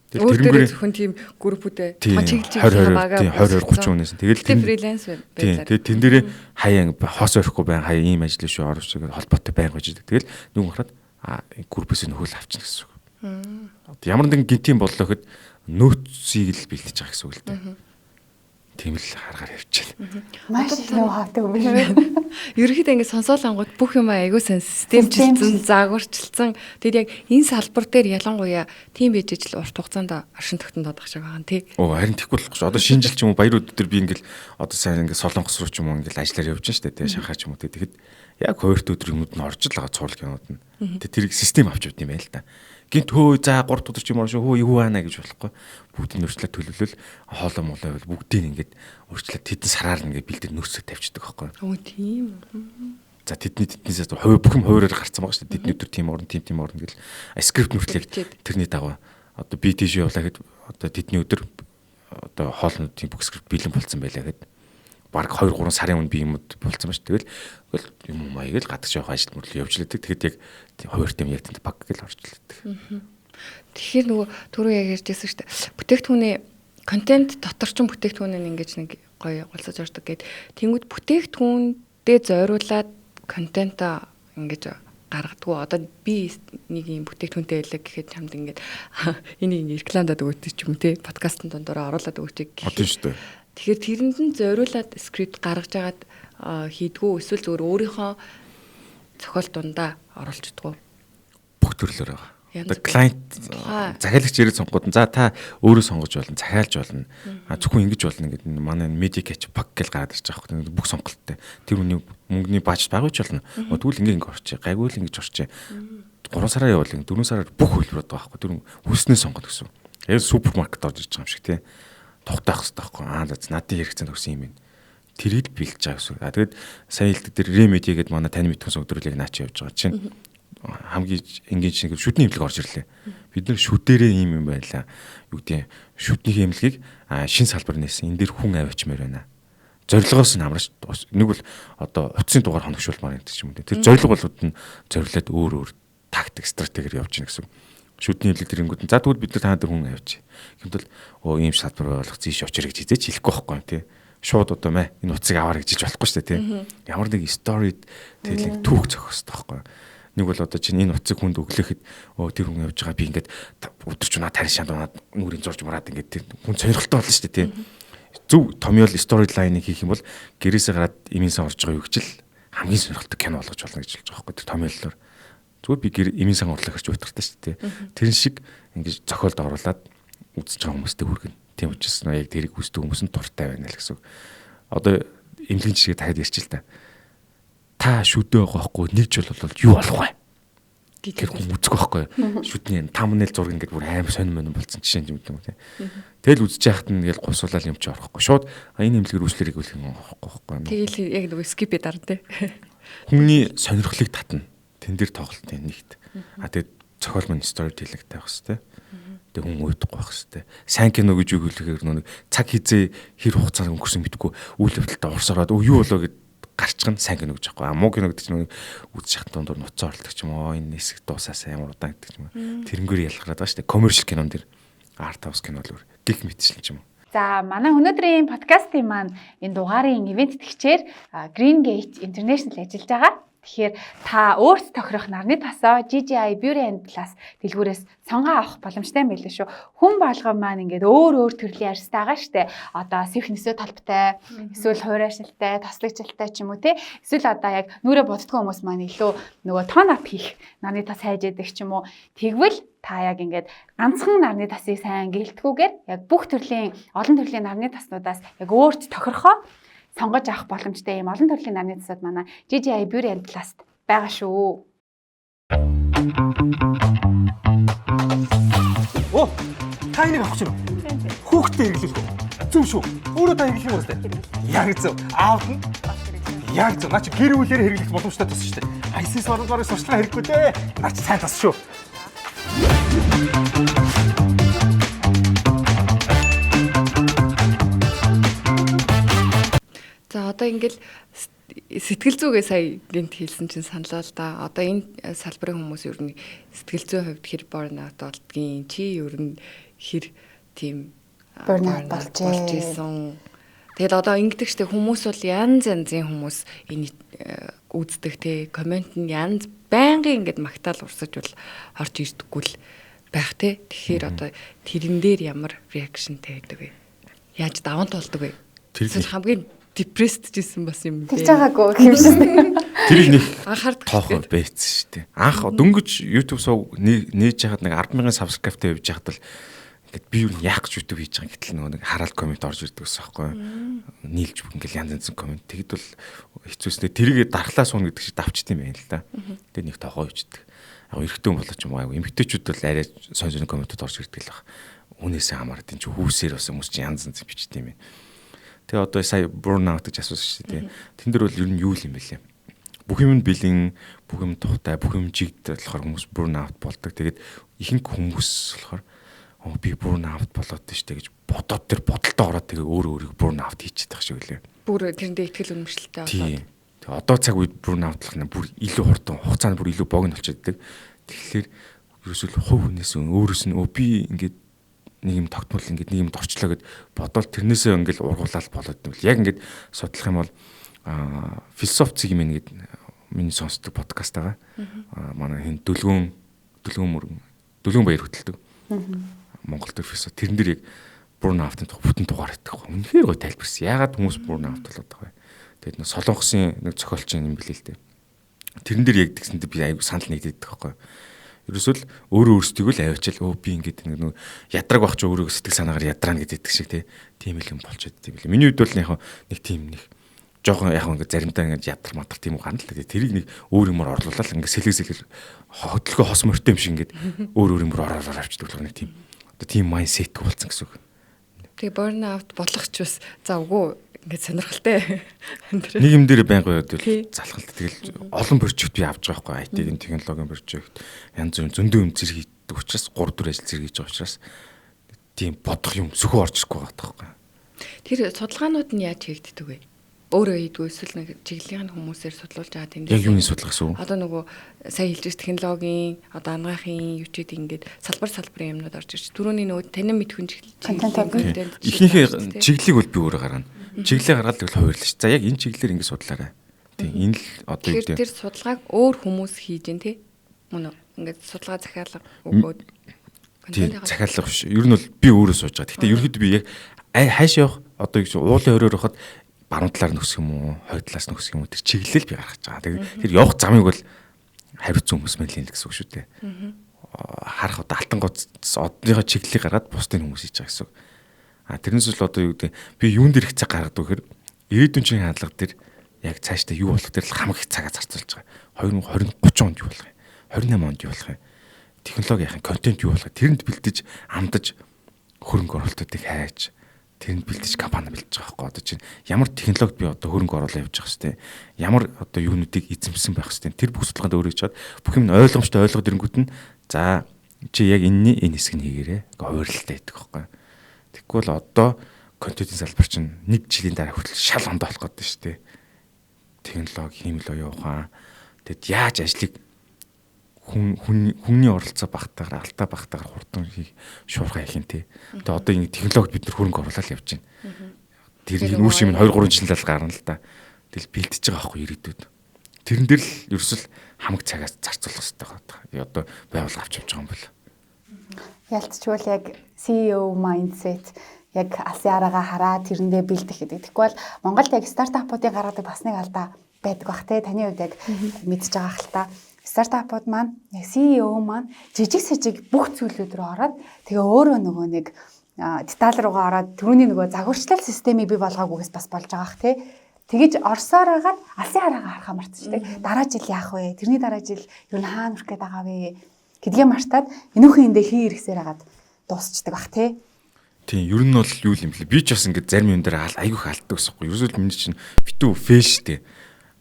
Тэгэл тэрнгээр зөвхөн тийм группүүдээ чиглэл бага 20 20 30 хүнээс тэгэл тийм фриланс байдлаар. Тэгээд тэн дээрээ хаяа хос орохгүй байна хаяа ийм ажил шүү оров шиг холбоотой байнга байж байдаг. Тэгэл нүгэн хараад группээс нөхөл авчихна гэсэн үг. Одоо ямар нэгэн гинтийн боллоо гэхэд нөөцийг л бэлтэж байгаа гэсэн үг л дээ. Тийм л харгаар явчихна. Маш их нөө хаатай юм шиг. Ерөнхийдөө ингэ сонсоол ангууд бүх юм айгуу сайн системчилсэн, загварчилсан. Тэгэд яг энэ салбар дээр ялангуяа тийм байж ижил урт хугацаанд оршин тогтноод байгаа шиг байгаа тий. Оо харин тэгэхгүй л шүү. Одоо шинэ жил ч юм уу баяр өдөр дээр би ингээл одоо сайн ингээл Солонгос руу ч юм уу ингээл ажиллаар явж штэ тий. Шанхай ч юм уу тий. Тэгэхэд яг хоёр дахь өдөр юмуд нь орж л байгаа цуврал кинод нь. Тэгээ тэрийг систем авч явд юм байл та. Гинт хөө за 3 дахь өдөр ч юм уу хөө юу аана гэж болохгүй. Бүгдийг өөрчлөлт төлөвлөл хоолой молой бол бүгдийг ингээд өөрчлөлт тэдэн сараар ингээд бэлдээ нөөцөө тавьчихдаг байхгүй. Өө тийм. За тэдний тэднээсээ хувь бүх юм хуваараар гарцсан байгаа шүү дээ. Тэдний өдөр тийм орно, тийм орно гэл скрипт нүртлээ тэрний дагуу одоо би тийш явлаа гэхэд одоо тэдний өдөр одоо хоолнуудын бүх скрипт бэлэн болцсон байлаа гэхэд баг 2 3 сарын өмнө би юмуд болцсон ба шүү. Тэгэл юм маяг л гадагш явах ажил мөрлөө явж лээдэг. Тэгэхэд яг хуваарь тийм яг тэнд баг гэл орж лээдэг. Тэгэхээр нөгөө түрүү яг ярьжсэн шүү дээ. Бүтээгдэхүүний контент дотор ч бүтээгдэхүүн нь ингэж нэг гоё голцож ордог гэд. Тэнгүүд бүтээгдэхүүндээ зориулаад контента ингэж гаргадгүй. Одоо би нэг юм бүтээгдэхүүнтэй байлаа гэхэд чамд ингээд энийг ингэ рекламдаад өгөөч ч юм те подкастын дундаараа оруулаад өгөөч гэх. Тийм шүү дээ. Тэгэхээр тэрэнд нь зориулаад скрипт гаргаж агаад хийдгүү эсвэл зүгээр өөрийнхөө зохиол дундаа оруулчихдгүү. Бүх төрлөөр байгаа. Одоо клиент захиалагч ирээд сонгоход за та өөрөө сонгож болно, захиалж болно. А зөвхөн ингэж болно гэдэг манай media catch pack гэж гараад ирж байгаа хэрэг бүх сонголттой. Тэр хүний мөнгөний бажет байгуулж болно. Тэгвэл ингэ ингэ орчих, гайгүй л ингэж орчих. 3 сараа явуул, 4 сараар бүх хөлбөрөд байгаа байхгүй. Тэр хүснээ сонгоно гэсэн. Яг супермаркет орж ирж байгаа юм шиг тий. Тухтай байх хэрэгтэй байхгүй. Аа за надын хэрэгцээнд өгсөн юм байна. Тэрийг л бэлдэж байгаа гэсэн. А тэгэд сая хэлдэг тэр Remedy гэдэг манай тань мэдхэн согдруулыг наа чи явж байгаа чинь хамгийн энгийн чинь шүдний эмнэлэг орж ирлээ. Бид нэр шүдэрээ ийм юм байлаа. Юу гэдэг шүдний эмнэлгийг шин салбар нээсэн. Энэ дээр хүн аваачмаар байна. Зорилгоос нь хамраш нэг бол одоо утасны дугаар хоногшуулмаар гэдэг ч юм уу. Тэр зорилго болууд нь зориулаад өөр өөр тактик стратегиэр явж гин гэсэн. Шүдний эмнэлэг тэрэнгүүд нь за тэгвэл бид нар та нар хүн аваач. Хэмтэл өө ийм салбар болох зийш очир гэж хизээч хэлэхгүй байхгүй тий. Шууд одоо мэ энэ утсыг аваар гэж хэлж болохгүй шүү дээ тий. Ямар нэг story telling түүх зохих хэрэгтэй байхгүй. Нэг бол одоо чинь энэ утсыг хүнд өглөөхөд өө тэр хүн явж байгаа би ингээд өдөрч унаа тарин шанд унаад нүрийн зурж мураад ингээд тэр хүн сонирхолтой болно шүү дээ тий. Зөв томьёол storyline-ыг хийх юм бол гэрээсээ гараад эмийн сан орж байгаа юу гэж л хамгийн сонирхолтой кино болгож болно гэж хэлж байгаа байхгүй тэр томьёоллоор. Зүгээр би гэр эмийн сан орлоо хэрч уйтгартай шүү дээ. Тэрэн шиг ингэж зохиолд оруулаад үзэж байгаа хүмүүстэй хүргэнэ. Тийм учраас нөө яг тэрийг үздэг хүмүүс нь дуртай байна л гэсэн. Одоо эмнэлгийн жишээ дахиад ярьчих л та. Та шүдэ байгаа байхгүй нэг жил бол юу болох вэ? Тэр хүн үзэх байхгүй. Шүдний thumbnail зураг ингээд бүр амар сонин монин болцсон жишээ юм юм тийм. Тэгэл үзэж яхад нь ингээл гусуулаад юм чи орохгүй. Шууд энэ эмнэлгээр үүслэрийг үлэх юм орохгүй байхгүй. Тэгэл яг нөгөө skip-ээ дарна тий. Хүний сонирхлыг татна. Тэн дээр тоглолтын нэгт. А тэгээд зохиол мань storytelling-тай байх хэвээр. Тэг хүн уйдахгүй байх хэвээр. Сайн кино гэж юу хэлэхээр нэг цаг хизээ хэр хугацаар өнгөрсөн мэдгүй үйл явдалтай урсараад юу болоо гэд гарчих нь сайн кино гэж аахгүй. А муу кино гэдэг чинь үзэж яхад дундуур нуцаа оролдог ч юм уу. Энэ хэсэг дуусаасаа ямар удаан гэдэг ч юм уу. Тэрнгээр ялгараад байгаа шүү дээ. Commercial кинон дэр art house кино л өөр. Гэх мэтчлэн ч юм уу. За манай өнөөдрийн подкастын маань энэ дугаарын ивент тэтгэгчээр Green Gate International ажиллаж байгаа. Тэгэхээр та өөрт тохирох нарны тосоо GGI Beauty and Plus дэлгүүрээс сонгоо авах боломжтой юм байлээ шүү. Хүн болгон маань ингээд өөр өөр төрлийн арьстай байгаа штэ. Одоо сэвхнэсөө талбтай, эсвэл хуурайшилтай, тослогжилтай ч юм уу те. Эсвэл одоо яг нүрэ буддгүй хүмүүс маань илүү нөгөө тон ап хийх нарны тос хайж яадаг ч юм уу. Тэгвэл та яг ингээд ганцхан нарны тосыг сайн гэлтгүүгээр яг бүх төрлийн олон төрлийн нарны тоснуудаас яг өөрт тохирохоо сонгож авах боломжтой юм олон төрлийн нарны тосууд манай GGI Beauty and Plus байгаа шүү. Оо, та энийг авах чинь үү? Хүүхдтэй хэрэглэх үү? Зөв шүү. Өөрөө та хэрэглэх юм уу? Яг зөв. Аавд нь яг зөв. Наа чи гэр бүлээр хэрэглэх боломжтой тос шүү дээ. ISIS баруун сурчлага хэрэггүй дээ. Наа чи сайн тос шүү. За одоо ингээл сэтгэл зүгээ сая гинт хэлсэн чинь саналаа л да. Одоо энэ салбарын хүмүүс ер нь сэтгэл зүйн хувьд хэр burnout болдгийн, чи ер нь хэр тийм burnout болж исэн. Тэгэл одоо ингэдэг штэ хүмүүс бол янз янзын хүмүүс энэ үздэг те коммент нь янз байнгын ингээд магтаал урсаж бол орж ирдэггүй л байх те. Тэгэхээр одоо тэрэн дээр ямар реакшнтэй байдаг вэ? Яаж даван туулдаг вэ? Тэр хамгийн депресд жисэн бас юм бэ. Тэгж байгаагүй хэмжсэн. Тэрийг нэг анхаардаг тоох байцсан шүү дээ. Анх дөнгөж YouTube сувг нээж яхад нэг 10,000 subscribe-тай явж яхад л ингээд би юу яах гэж YouTube хийж байгаа гэтэл нөгөө нэг хараал коммент орж ирдэг гэсэн аахгүй. Нийлж бүх ингээд янз янзын коммент. Тэгэд бол хэцүүснээ тэрийг дархлаа сууна гэдэг шиг давчт юм байна л да. Тэгээ нэг тоогоо ичдэг. Яг эрэгтэй хүн болоо ч юм уу эмэгтэйчүүд бол арай сонь сонь комментүүд орж ирдэг л баг. Үнээсээ хамаарат энэ чи хүүсээр бас хүмүүс чинь янз янз бичдэг юм байна. Тэгээ одоо сая burn out гэж асуусан шүү дээ. Тэн дээр бол ер нь юу юм бэ лээ? Бүх юм бэлэн, бүх юм тухтай, бүх юм жигд болохоор хүмүүс burn out болдог. Тэгээд ихэнх хүмүүс болохоор би burn out болоод шүү дээ гэж бодоод тэр бодолтой ороод тэгээ өөрөө өөрийгөө burn out хийчихдэг шиг үлээ. Бүр тэрэндээ итгэл үнэмшилтэй болоод. Тэгээ одоо цаг үед burn out-лах нь бүр илүү хурдан, хугацаа нь бүр илүү богино болчиход байдаг. Тэгэхээр ерөөсөө л хувь хүнээс өөрөөс нь би ингээд нэг юм тогтмол ингээд нэг юм дорчлоо гэд бодоол тэрнээсээ ингээд ургуулаад болоод юм. Яг ингээд судлах юм бол философи цэг юм ингээд миний сонсдог подкаст байгаа. Манай хин Дөлгөөн мөрөн Дөлгөөн баяр хөтэлдэг. Монгол төр философи тэрэн дээр яг burn out-ын бүтэн дугаар байдаг. Үнэхээр гоё тайлбарсан. Яагаад хүмүүс burn out болоод байгаа вэ? Тэгээд нэг Солонгосын нэг зохиолч юм билээ л дээ. Тэрэн дээр яг тэгсэндээ би айгу санал нэгддэг байхгүй. Ерөөсөө л өөрөө өөрсдийгөө л аваачаал би ингээд нэг ядраг байх чи өөрийгөө сэтгэл санаагаар ядраана гэдэг шиг тийм л юм болчиход тийм л. Миний хувьд бол яг нэг тийм нэг жоохон яг ингээд заримдаа ингээд ядар мадар тийм үү гарна л дээ. Тэрийг нэг өөр юмар орлуулаад ингээд сэлэг сэлэг хөдөлгөө хос морьтой юм шиг ингээд өөр өөр юмар ороод авчдаг болохоор нэг тийм одоо тийм майндсет болсон гэсэн үг. Тэгээ burn out болох ч бас за үгүй ингээд сонирхолтой. Нэг юм дээр байнга байд бол залхалт. Тэгэл олон прожект би авч байгаа байхгүй. IT-ийн технологийн прожект янз бүрийн зөндөө юм зэрэг хийдэг учраас 3 4 ажил зэрэг хийж байгаа учраас тийм бодох юм сөхөө орж ирэхгүй байгаа байхгүй. Тэр судалгаанууд нь яаж хийгддэг вэ? Өөрөө хийдгүү эсвэл нэг чиглэлийн хүмүүсээр судлуулж байгаа тийм. Яг юуны судлах гэсэн үг? Одоо нөгөө сая хэлж ирсэн технологийн, одоо анагаахын юу ч гэдэг ингээд салбар салбарын юмнууд орж ирж. Түрүүний нөгөө танин мэдхүн чиглэлийн ихнийхээ чиглэлийг бол би өөрөө гаргана. Чиглэлээ гаргаад тэгэл хуваарлаа ш. За яг энэ чиглэлээр ингээд судлаарай. Тийм энэ л одоо юу гэдэг. Тэр судалгааг өөр хүмүүс хийж гин тий. Мөн үү? Ингээд судалгаа захиалга өгөөд контент захиалга биш. Ер нь бол би өөрөө сууж байгаа. Гэхдээ ерөнхийдөө би яг хайш явах одоо юу гэж уулын хороор байхад баруун талаар нөхсөх юм уу, хойд талаас нөхсөх юм уу тэр чиглэл би гаргаж байгаа. Тэгээд тэр явах замыг бол хариуцсан хүмүүс мэн л гэсэн үг шүү дээ. Харах одоо алтан гоц одныхоо чиглэлийг гаргаад бусдын хүмүүс хийж байгаа гэсэн үг. А тэрнээс л одоо юу гэдэг би юун дээр их цаг гаргадаг вэхээр ирээдүйн чинь хандлага дээр яг цаашдаа юу болох дээр л хамаг их цагаа зарцуулж байгаа. 2020 30 онд юу болох юм? 28 онд юу болох юм? Технологи яах юм? Контент юу болох юм? Тэрэнд бэлдэж, амдаж хөрөнгө оруулалтуудыг хайж тэрэнд бэлдэж компани бэлдэж байгаа байхгүй. Одоо чинь ямар технологид би одоо хөрөнгө оруулаа явж байгаа хэвтэй. Ямар одоо юунуудыг эзэмсэн байх хэвтэй. Тэр бүх судалгаанд өөрөө хийж чад бүх юм ойлгомжтой ойлгоод ирэнгүүт нь за чи яг энэний энэ хэсэг нь хийгээрэй. Ингээ хувирлалтай байдаг байхгүй. Тэгэхгүй бол одоо контентын салбар чинь нэг жилийн дараа хүртэл шал ондоо болох гэдэг шүү дээ. Технологи, хиймэл оюун ухаан. Тэгэд яаж ажлыг хүний оролцоо багтаагаар алдаа багтаагаар хурдан хийх шуурхай хийх юм те. Тэгээ одоо ингэ технологид бид нар хөрөнгө оруулаад явж байна. Тэр нүүш юм 2 3 жилийн дараа гарна л да. Тэгэл бэлтэж байгаа байхгүй ирээдүйд. Тэрэн дээр л ерөөсөл хамаг цагаас зарцуулах хэрэгтэй байгаа. Одоо байгууллага авч явж байгаа юм бол. Ялцчвал яг CEO mindset яг алсын араагаа хараа тэрэндээ бэлдэх гэдэг. Тэгэхгүй бол Монголд яг стартапуудын гаргадаг бас нэг алдаа байдаг бах те. Таны хувьд яг мэдж байгаа хэл та. Стартапууд маань яг CEO маань жижиг сажиг бүх зүйлүүд рүү ороод тэгээ өөрөө нөгөө нэг деталь руугаа ороод түрүүний нөгөө загварчлал системийг бий болгоогүйгээс бас болж байгаа х тий. Тэгэж орсоор хагаад алсын хараагаа харахаа мартчихдаг. Дараа жил яах вэ? Тэрний дараа жил ер нь хаана хүрэх гээд байгаа вэ гэдгээ мартаад энүүхэн эндээ хий хэрэгсээр хагаад дуусчдаг бах тий. Тийм, ер нь бол юу юм бэлээ. Би ч бас ингээд зарим юм дээр айгүйх алддаг гэсэн юм. Ерөөсөө л миний чинь битүү фэш тий.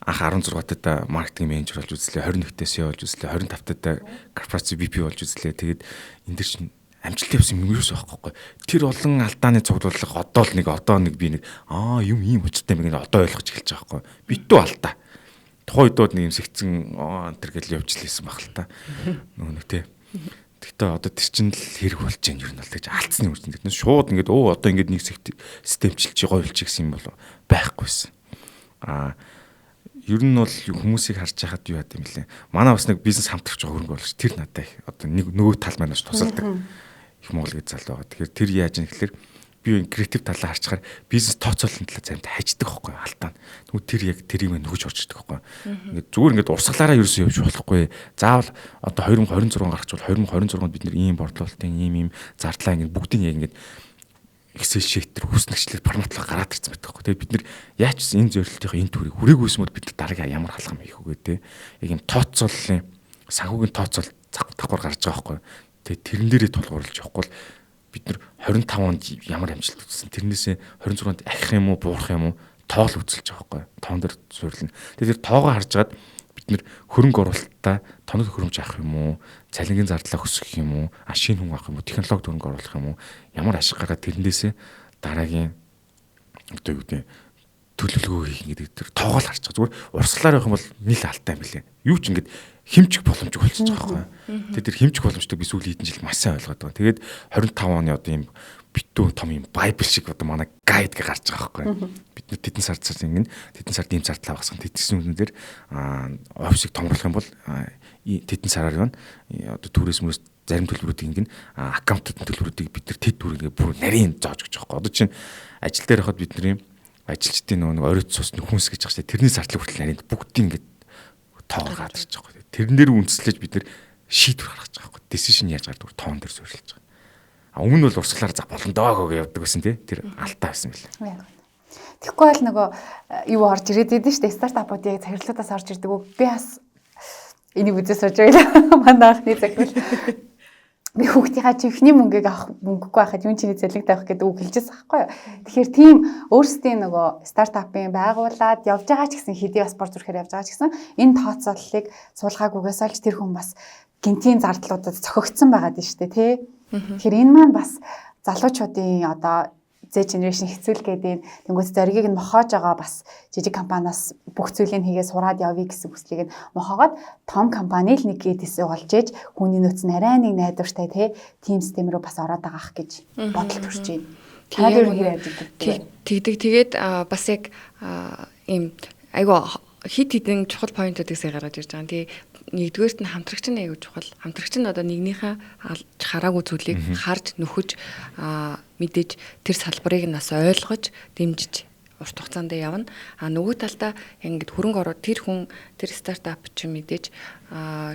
Анх 16 таа маркетинг менежер болж үзлээ, 21-т CEO болж үзлээ, 25 таа корпорац VP болж үзлээ. Тэгээд энэ дэр чинь амжилттай явсан юм юус байхгүй. Тэр олон алдааны цуглуулга одоо л нэг одоо нэг би нэг юм ийм учиртай юм гээд одоо ойлгож эхэлж байгаа байхгүй. Битүү алдаа. Тухайн үед нэг юм сэгцэн энэ төр гэл явж лээсэн баг л та. Нөгөө нэг тий. Гэхдээ одоо тэр чинь л хэрэг болж байна ер нь бол тэгж алдсны юм чинь. Тэр шууд ингээд одоо ингээд нэг системчилж гоё болчих гэсэн юм бол байхгүйсэн. Ер нь бол хүмүүсийг харж байхад юу яд юм бэлээ. Манай бас нэг бизнес хамтрагч байгаа хөрөнгө оруулагч тэр надад их одоо нэг нөгөө тал маань бас тусалдаг. Их Монгол гэж зал байгаа. Тэгэхээр тэр яаж юм гэхэлэр би креатив талаа харчаар бизнес тооцоололын талаа заримдаа хаждаг байхгүй алдаа. Тэгвэл тэр яг тэрийг мань нөгөж орж ирдэг байхгүй. Ингээд зүгээр ингээд урсгалаараа ерөөсөө явж болохгүй. Заавал одоо 2026 гарч бол 2026 онд бид нэр ийм борлуулалтын ийм зардлаа ингээд бүгдийг яг ингээд Excel sheet дээр хүснэгчлэр форматлах гараад ирсэн байдаг байхгүй. Тэгээд бид нэр яаж ч энэ зорилтынхаа энэ төрийг хүрээгүйсэн бол бид дараагийн ямар халахам хийх үгүй те. Яг юм тооцооллын санхүүгийн тооцоол давхар гарч байгаа байхгүй. Тэгээд тэрэн дээрээ тулгуурлаж явахгүй бол бид нар 25 онд ямар амжилт үзсэн, тэрнээсээ 26 онд ахих юм уу, буурах юм уу, тоол үзэлж байгаа байхгүй. Тоон дээр суйрлна. Тэгээд тэр тоогоо харж агаад бид нэр хөрөнгө оруулалтаа тоног хөрөмж авах юм уу, цалингийн зардлаа өсгөх юм уу, шинэ хүн авах юм уу, технологи хөрөнгө оруулах юм уу, ямар ашиг гаргаад тэрнээсээ дараагийн одоо юу гэдэг төлөвлөгөө хийх гэдэг тэр тоогоо л харж байгаа. Зүгээр урсгалаар явах юм бол нийл алтай юм билээ. Юу ч ингээд хэмжих боломжгүй болчихж байгаа байхгүй. Тэгээд тэр хэмжих боломжтой би сүүлийн хэдэн жил маш сайн ойлгоод байгаа. Тэгээд 25 оны одоо ийм битүү том юм байбл шиг одоо манай гайд гэ гарч байгаа байхгүй. Бид нар тэдэн сард сар ингэн тэдэн сард ийм зардлаа багасгах. Тэдсэн үнэн дээр офисыг томруулах юм бол тэдэн сараар явна. Одоо түрээс мөрөөс зарим төлбөрүүдийг ингэн аккаунтын төлбөрүүдийг бид нар тэд бүр ингээ бүр нарийн зааж өгч байгаа байхгүй. Одоо чинь ажил дээр хахад бидний ажилчдын нөгөө нэг оройтс цусны хүнс гэж байгаа чинь тэрний зардлыг хүртэл нарийн бүгдийг ингээд тоогоор гаргаж ирж байгаа байхгүй. Тэрэн дээр үндэслэж бид нар шийдвэр гаргаж байгаа байхгүй. Decision яаж гардаг тоон дээр суурилж байгаа. А өмнө нь бол урсгалаар за болно доо гэж явдаг байсан тий. Тэр алдаа байсан мэл. Тэгэхгүй бол нөгөө юу орж ирээд идэв шүү дээ. Стартапууд яг захирлуудаас орж ирдэг. Би бас энийг үзээ сууж байлаа. Манай анхны захирал. Би хүүхдийнхаа чихний мөнгийг авах мөнгөгүй байхад юун чиний зэлэг тавих гэдэг үг хэлжсэн байхгүй юу. Тэгэхээр тийм өөрсдийн нөгөө стартапын байгуулад явж байгаа ч гэсэн хэдий бас бор зүрхээр явж байгаа ч гэсэн энэ тооцооллыг суулгаагүйгээс олж тэр хүн бас гинтийн зардлуудад цохигдсон байгаа дээ шүү дээ тий. Тэгэхээр энэ маань бас залуучуудын одоо Z generation хэцүүл гэдэг тэнгуүт зоригийг нь мохоож байгаа бас жижиг компаниас бүх зүйлийг хийгээ сураад явъя гэсэн хүслийг нь мохоогоод том компани л нэг эдис болж ээж хүний нөөц нь арай нэг найдвартай тий team систем рүү бас ороод байгаа ах гэж бодол төрж байна. Та нар юу яаж гэдэг? Тэгдэг. Тэгээд бас яг ийм айгу хит хитэн чухал поинтуудыг сая гаргаж ирж байгаа. Тэгээ нэгдүгээрт нь хамтрагч нь аягүй чухал. Хамтрагч нь одоо нэгнийхээ хараагүй зүйлийг харж нөхөж мэдээж тэр салбарыг нь бас ойлгож дэмжиж урт хугацаанд явна. А нөгөө талдаа ингээд хөрөнгө ороод тэр хүн тэр стартап чинь мэдээж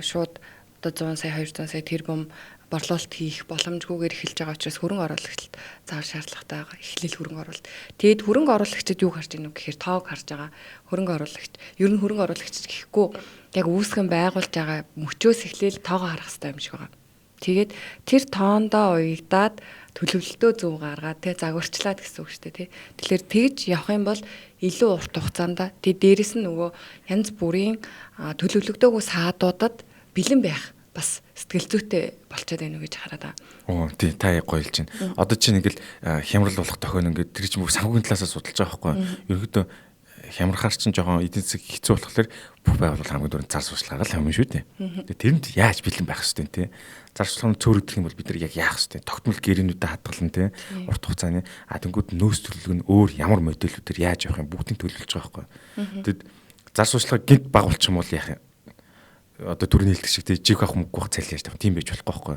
шууд одоо 100 сая 200 сая тэрбум борлуулалт хийх боломжгүйгээр эхэлж байгаа учраас хөрөнгө оруулагчид заавал шаардлагатай байгаа. Эхлэл хөрөнгө оруулалт. Тэгэд хөрөнгө оруулагчид юу харж ийнө гэхээр тоог харж байгаа. Хөрөнгө оруулагч. Ер нь хөрөнгө оруулагч гэхгүй яг үүсгэн байгуулж байгаа мөчөөс эхлээл тоогоо харах хэрэгтэй юм шиг байгаа. Тэгээд тэр тоондоо уягдаад төлөвлөлтөө зөв гаргаад тэ загварчлаад гэсэн үг шүү дээ тий. Тэгэхээр тэгж явах юм бол илүү урт хугацаанд тэг дээрэс нь нөгөө янз бүрийн төлөвлөгдөөгүй саадуудад бэлэн байх бас сэтгэл зүйтэй болчиход байна уу гэж хараад байгаа. Оо тий та яг гоё хэлж байна. Одоо чинь ингээл хямрал болох тохион ингээд тэр чинь бүх санхүүгийн талаасаа судалж байгаа байхгүй. Ерөнхийдөө хямрахаар чинь жоохон эдийн засаг хэцүү болохоор бүх байгууллага хамгийн түрүүнд зар сурталчилгаа л юм шүү дээ. Тэгээ тэрэнд яаж бэлэн байх ёстой те. Зар сурталчилгаа нь цөөрөгдөх юм бол бид нар яг яах ёстой. Тогтмол гэрээнүүдэд хадгална те. Урт хугацааны а тэнгууд нөөц төлөвлөгөө нь өөр ямар модельүүдээр яаж явах юм бүгдийг төлөвлөж байгаа байхгүй. Тэгэд зар сурталчилгаа гинт баг болчих юм бол яах юм? Одоо түрүүний хэлдэг шиг те жиг авах мөнгө байх цалин яаж тавих тийм байж болохгүй байхгүй.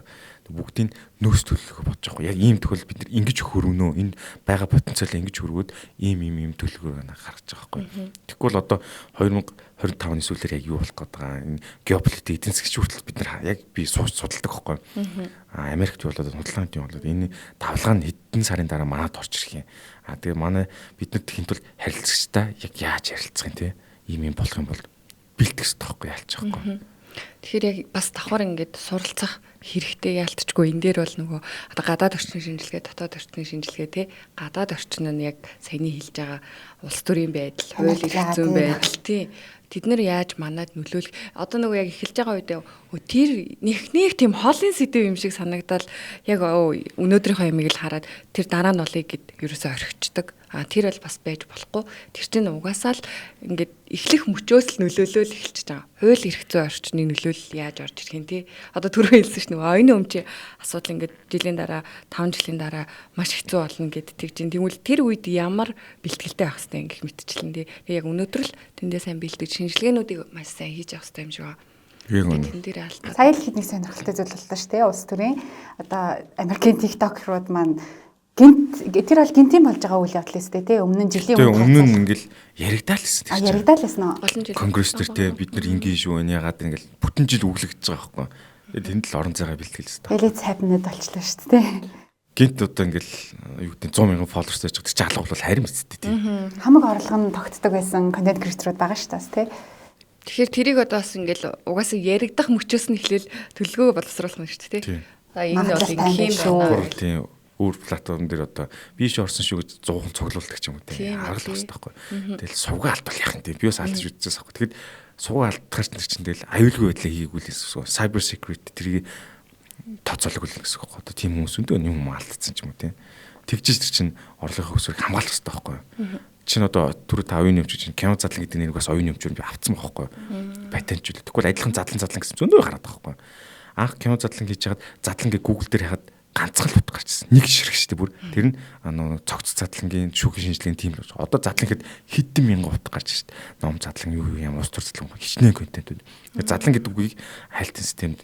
Бүгдийг нөөц төлөвлөгөө бодож байгаа. Яг ийм тохиолдолд бид нар ингэж хөрвөнө. Энэ байгаа потенциалаа ингэж хөрвөөд ийм ийм ийм төлөвлөгөө гаргаж байгаа байхгүй. Тэгэхгүй бол одоо 2025 оны сүүлээр яг юу болох гээд байгаа. Энэ геополитик эдийн засгийн хүртэл бид нар яг би судалдаг байхгүй. А Америкт болоод худалдааны юм болоод энэ давлгаа нь хэдэн сарын дараа манад орж ирэх юм. А тэгээ манай бид нар тэхийн тулд харилцагчтай яг яаж харилцах юм те. Ийм юм болох юм бол бэлтгэх хэрэгтэй байхгүй ялчих байхгүй. Тэгэхээр яг бас давхар ингээд суралцах хэрэгтэй яалтчгүй энэ дээр бол нөгөө одоо гадаад орчны шинжилгээ, дотоод орчны шинжилгээ те гадаад орчин нь яг саяны хэлж байгаа улс төрийн байдал, хууль эрх зүйн байдал тий тэд нар яаж манад нөлөөлөх одоо нөгөө яг эхэлж байгаа үедээ тэр нэг тийм хоолын сэдв юм шиг санагдал яг өнөөдрийнхөө ямиг л хараад тэр дараа нь олъё гэд ерөөсөө орхичдаг. А тэр бол бас байж болохгүй. Тэр чинь угаасаа л ингээд эхлэх мөчөөс л нөлөөлөөл эхэлчихэж байгаа. Хууль эрх зүйн орчны нөлөөлөл яаж орж ирэх юм те. Одоо түрүү хэлсэн ш нь нөгөө оюуны өмчийн асуудал ингээд жилийн дараа 5 жилийн дараа маш хэцүү болно гэд тэгж чинь. Тэгвэл тэр үед ямар бэлтгэлтэй байх хэвтэй ингэх мэтчлэн те. Тэгээ яг өнөөдөр л тэндээ сайн бэлтгэж шинжилгээнүүдийг маш сайн хийж явах хэрэгтэй юм шиг байна. Тэн дээр алдаа. Сая л хэдний сонирхолтой зүйл боллоо шүү дээ. Улс төрийн одоо Америкийн TikTok-рууд маань гинт тэр бол гинтийн болж байгаа үйл явдал өстэй тий өмнө нь жилийн өмнө нь ингээл яригдаал гэсэн тэр чинь. Яригдаал гэсэн үү? Олон жил. Конгресс төр тий бид нар ингийн шүү энэ ягаад ингээл бүтэн жил өглөгдөж байгаа байхгүй. Тэгээд тэнд л орон зайгаа бэлтгэл өстэй. Элит сайпнууд болчлоо шүү дээ. Гинт одоо ингээл юу гэдэг 100 мянган followers байж байгаа тэр чинь алга бол харин мэт тий. Хамаг орлого нь тогтдог байсан контент креаторууд байгаа шүү дээ тий. Тэгэхээр тэрийг одоо бас ингээл угаасаа яригдах мөчөөс нь эхлээл төлөвлөгөө боловсруулах нь шүү дээ, тий. За энэ бол ингэх юм байна. Тийм, өөр платформ дээр одоо би ш орсон шүү гэж 100 цуглуулдаг ч юм уу тийм арга л бас таахгүй. Тэгэл сувга алдвал яах юм тийм би бас алдаж үзчихсэн аахгүй. Тэгэхэд сувга алдахаар чинь тэгэл аюулгүй байдлаа хийгээгүй л гэсэн. Cyber security тэрийг тооцоолог л гэсэн үг байхгүй. Одоо тийм хүмүүс өндөө юм алдсан ч юм уу тийм. Тэгжиж тэр чинь орлогын өсвөрийг хамгаалах хэрэгтэй байхгүй. Чинь одоо түрүү та оюун нэмч чинь кино задлан гэдэг нэрийг бас оюун нэмчээр би авцсан байхгүй. Патентжүүлээ. Тэгвэл адилхан задлан задлан гэсэн зөндөө гараад байгаа байхгүй. Анх кино задлан хийж хагаад задлан гэ Google дээр хахад ганцхан л утга гарчсан. Нэг ширхэг шүү дээ бүр. Тэр нь нөө цогц задлангийн шүүхийн шинжилгээний тим л. Одоо задлан гэхэд хэдэн мянган утга гарч шүү дээ. Ном задлан юу юу юм, улс төр задлан хичнээн контент. Задлан гэдэг үгийг хайлтын системд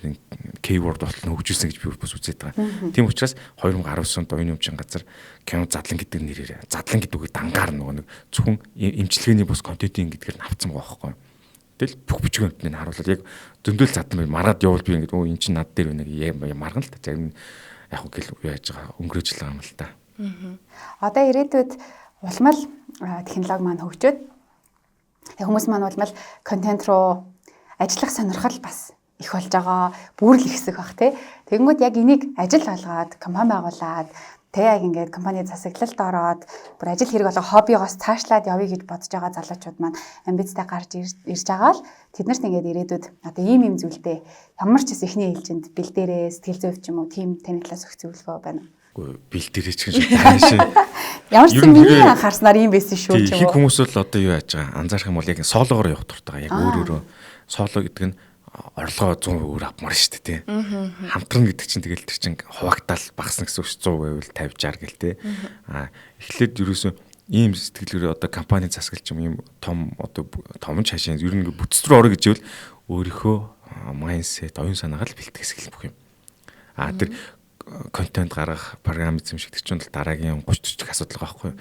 keyword болтол хөгжүүлсэн гэж би бас үзээд байгаа. Тийм учраас 2019 онд оюун өмчийн газар кино задлан гэдэг нэрээр задлан гэдэг үгийг дангаар нөгөө нэг зөвхөн эмчилгээний бус контентын гэдгээр нь авцсан байгаа байхгүй. Тэгэл бүх бичиг баримтыг харуулаад яг зөндөл задлан бай маргаад явуул би ингээд өө эн чинь над дээр байна гэх марган л та зарим яг гэл яаж байгаа өнгөрөөж л байгаа юм л та. Одоо ирээдүйд улмал технологи маань хөгжөөд хүмүүс маань улмал контент руу ажиллах сонирхол бас их болж байгаа, бүр л ихсэх бах тий. Тэгэнгүүт яг энийг ажил болгоод компани байгуулад тэг яг ингээд компани засаглалд ороод бүр ажил хэрэг болго хоббигоос цаашлаад явъя гэж бодож байгаа залуучууд маань амбицтай гарч ирж байгаа л тэднэрт ингээд ирээдүйд одоо ийм ийм зүйлдээ ямар ч хэсэг эхний ээлжинд бэлдээрээ сэтгэл зүйн ч юм уу тийм таны талаас өгөх зөвлөгөө байна уу? Үгүй бэлдээрээ ч гэж таашаа. Ямар ч юм миний анхаарснаар ийм байсан шүү ч юм уу. Их хүмүүс бол одоо юу яаж байгаа анзаарах юм бол яг сологоор явах дуртай. Яг өөр өөрөө соло гэдэг нь орлогоо 100% өөр авмаар шүү дээ тий. Хамтран гэдэг чинь тэгэл тэр чинь хуваагдал багасна гэсэн үг шүү 100 байвал 50 60 гэл тий. Аа эхлээд ерөөсөө ийм сэтгэлгээр одоо компани засаглал ч юм ийм том одоо том ч хашаа ер нь бүтц рүү орё гэж ивэл өөрийнхөө майндсет оюун санаагаа л бэлтгэх хэсэг бүх юм. Аа тэр контент гаргах програм эзэмших тэр чинь бол дараагийн 30 40 асуудал байгаа байхгүй.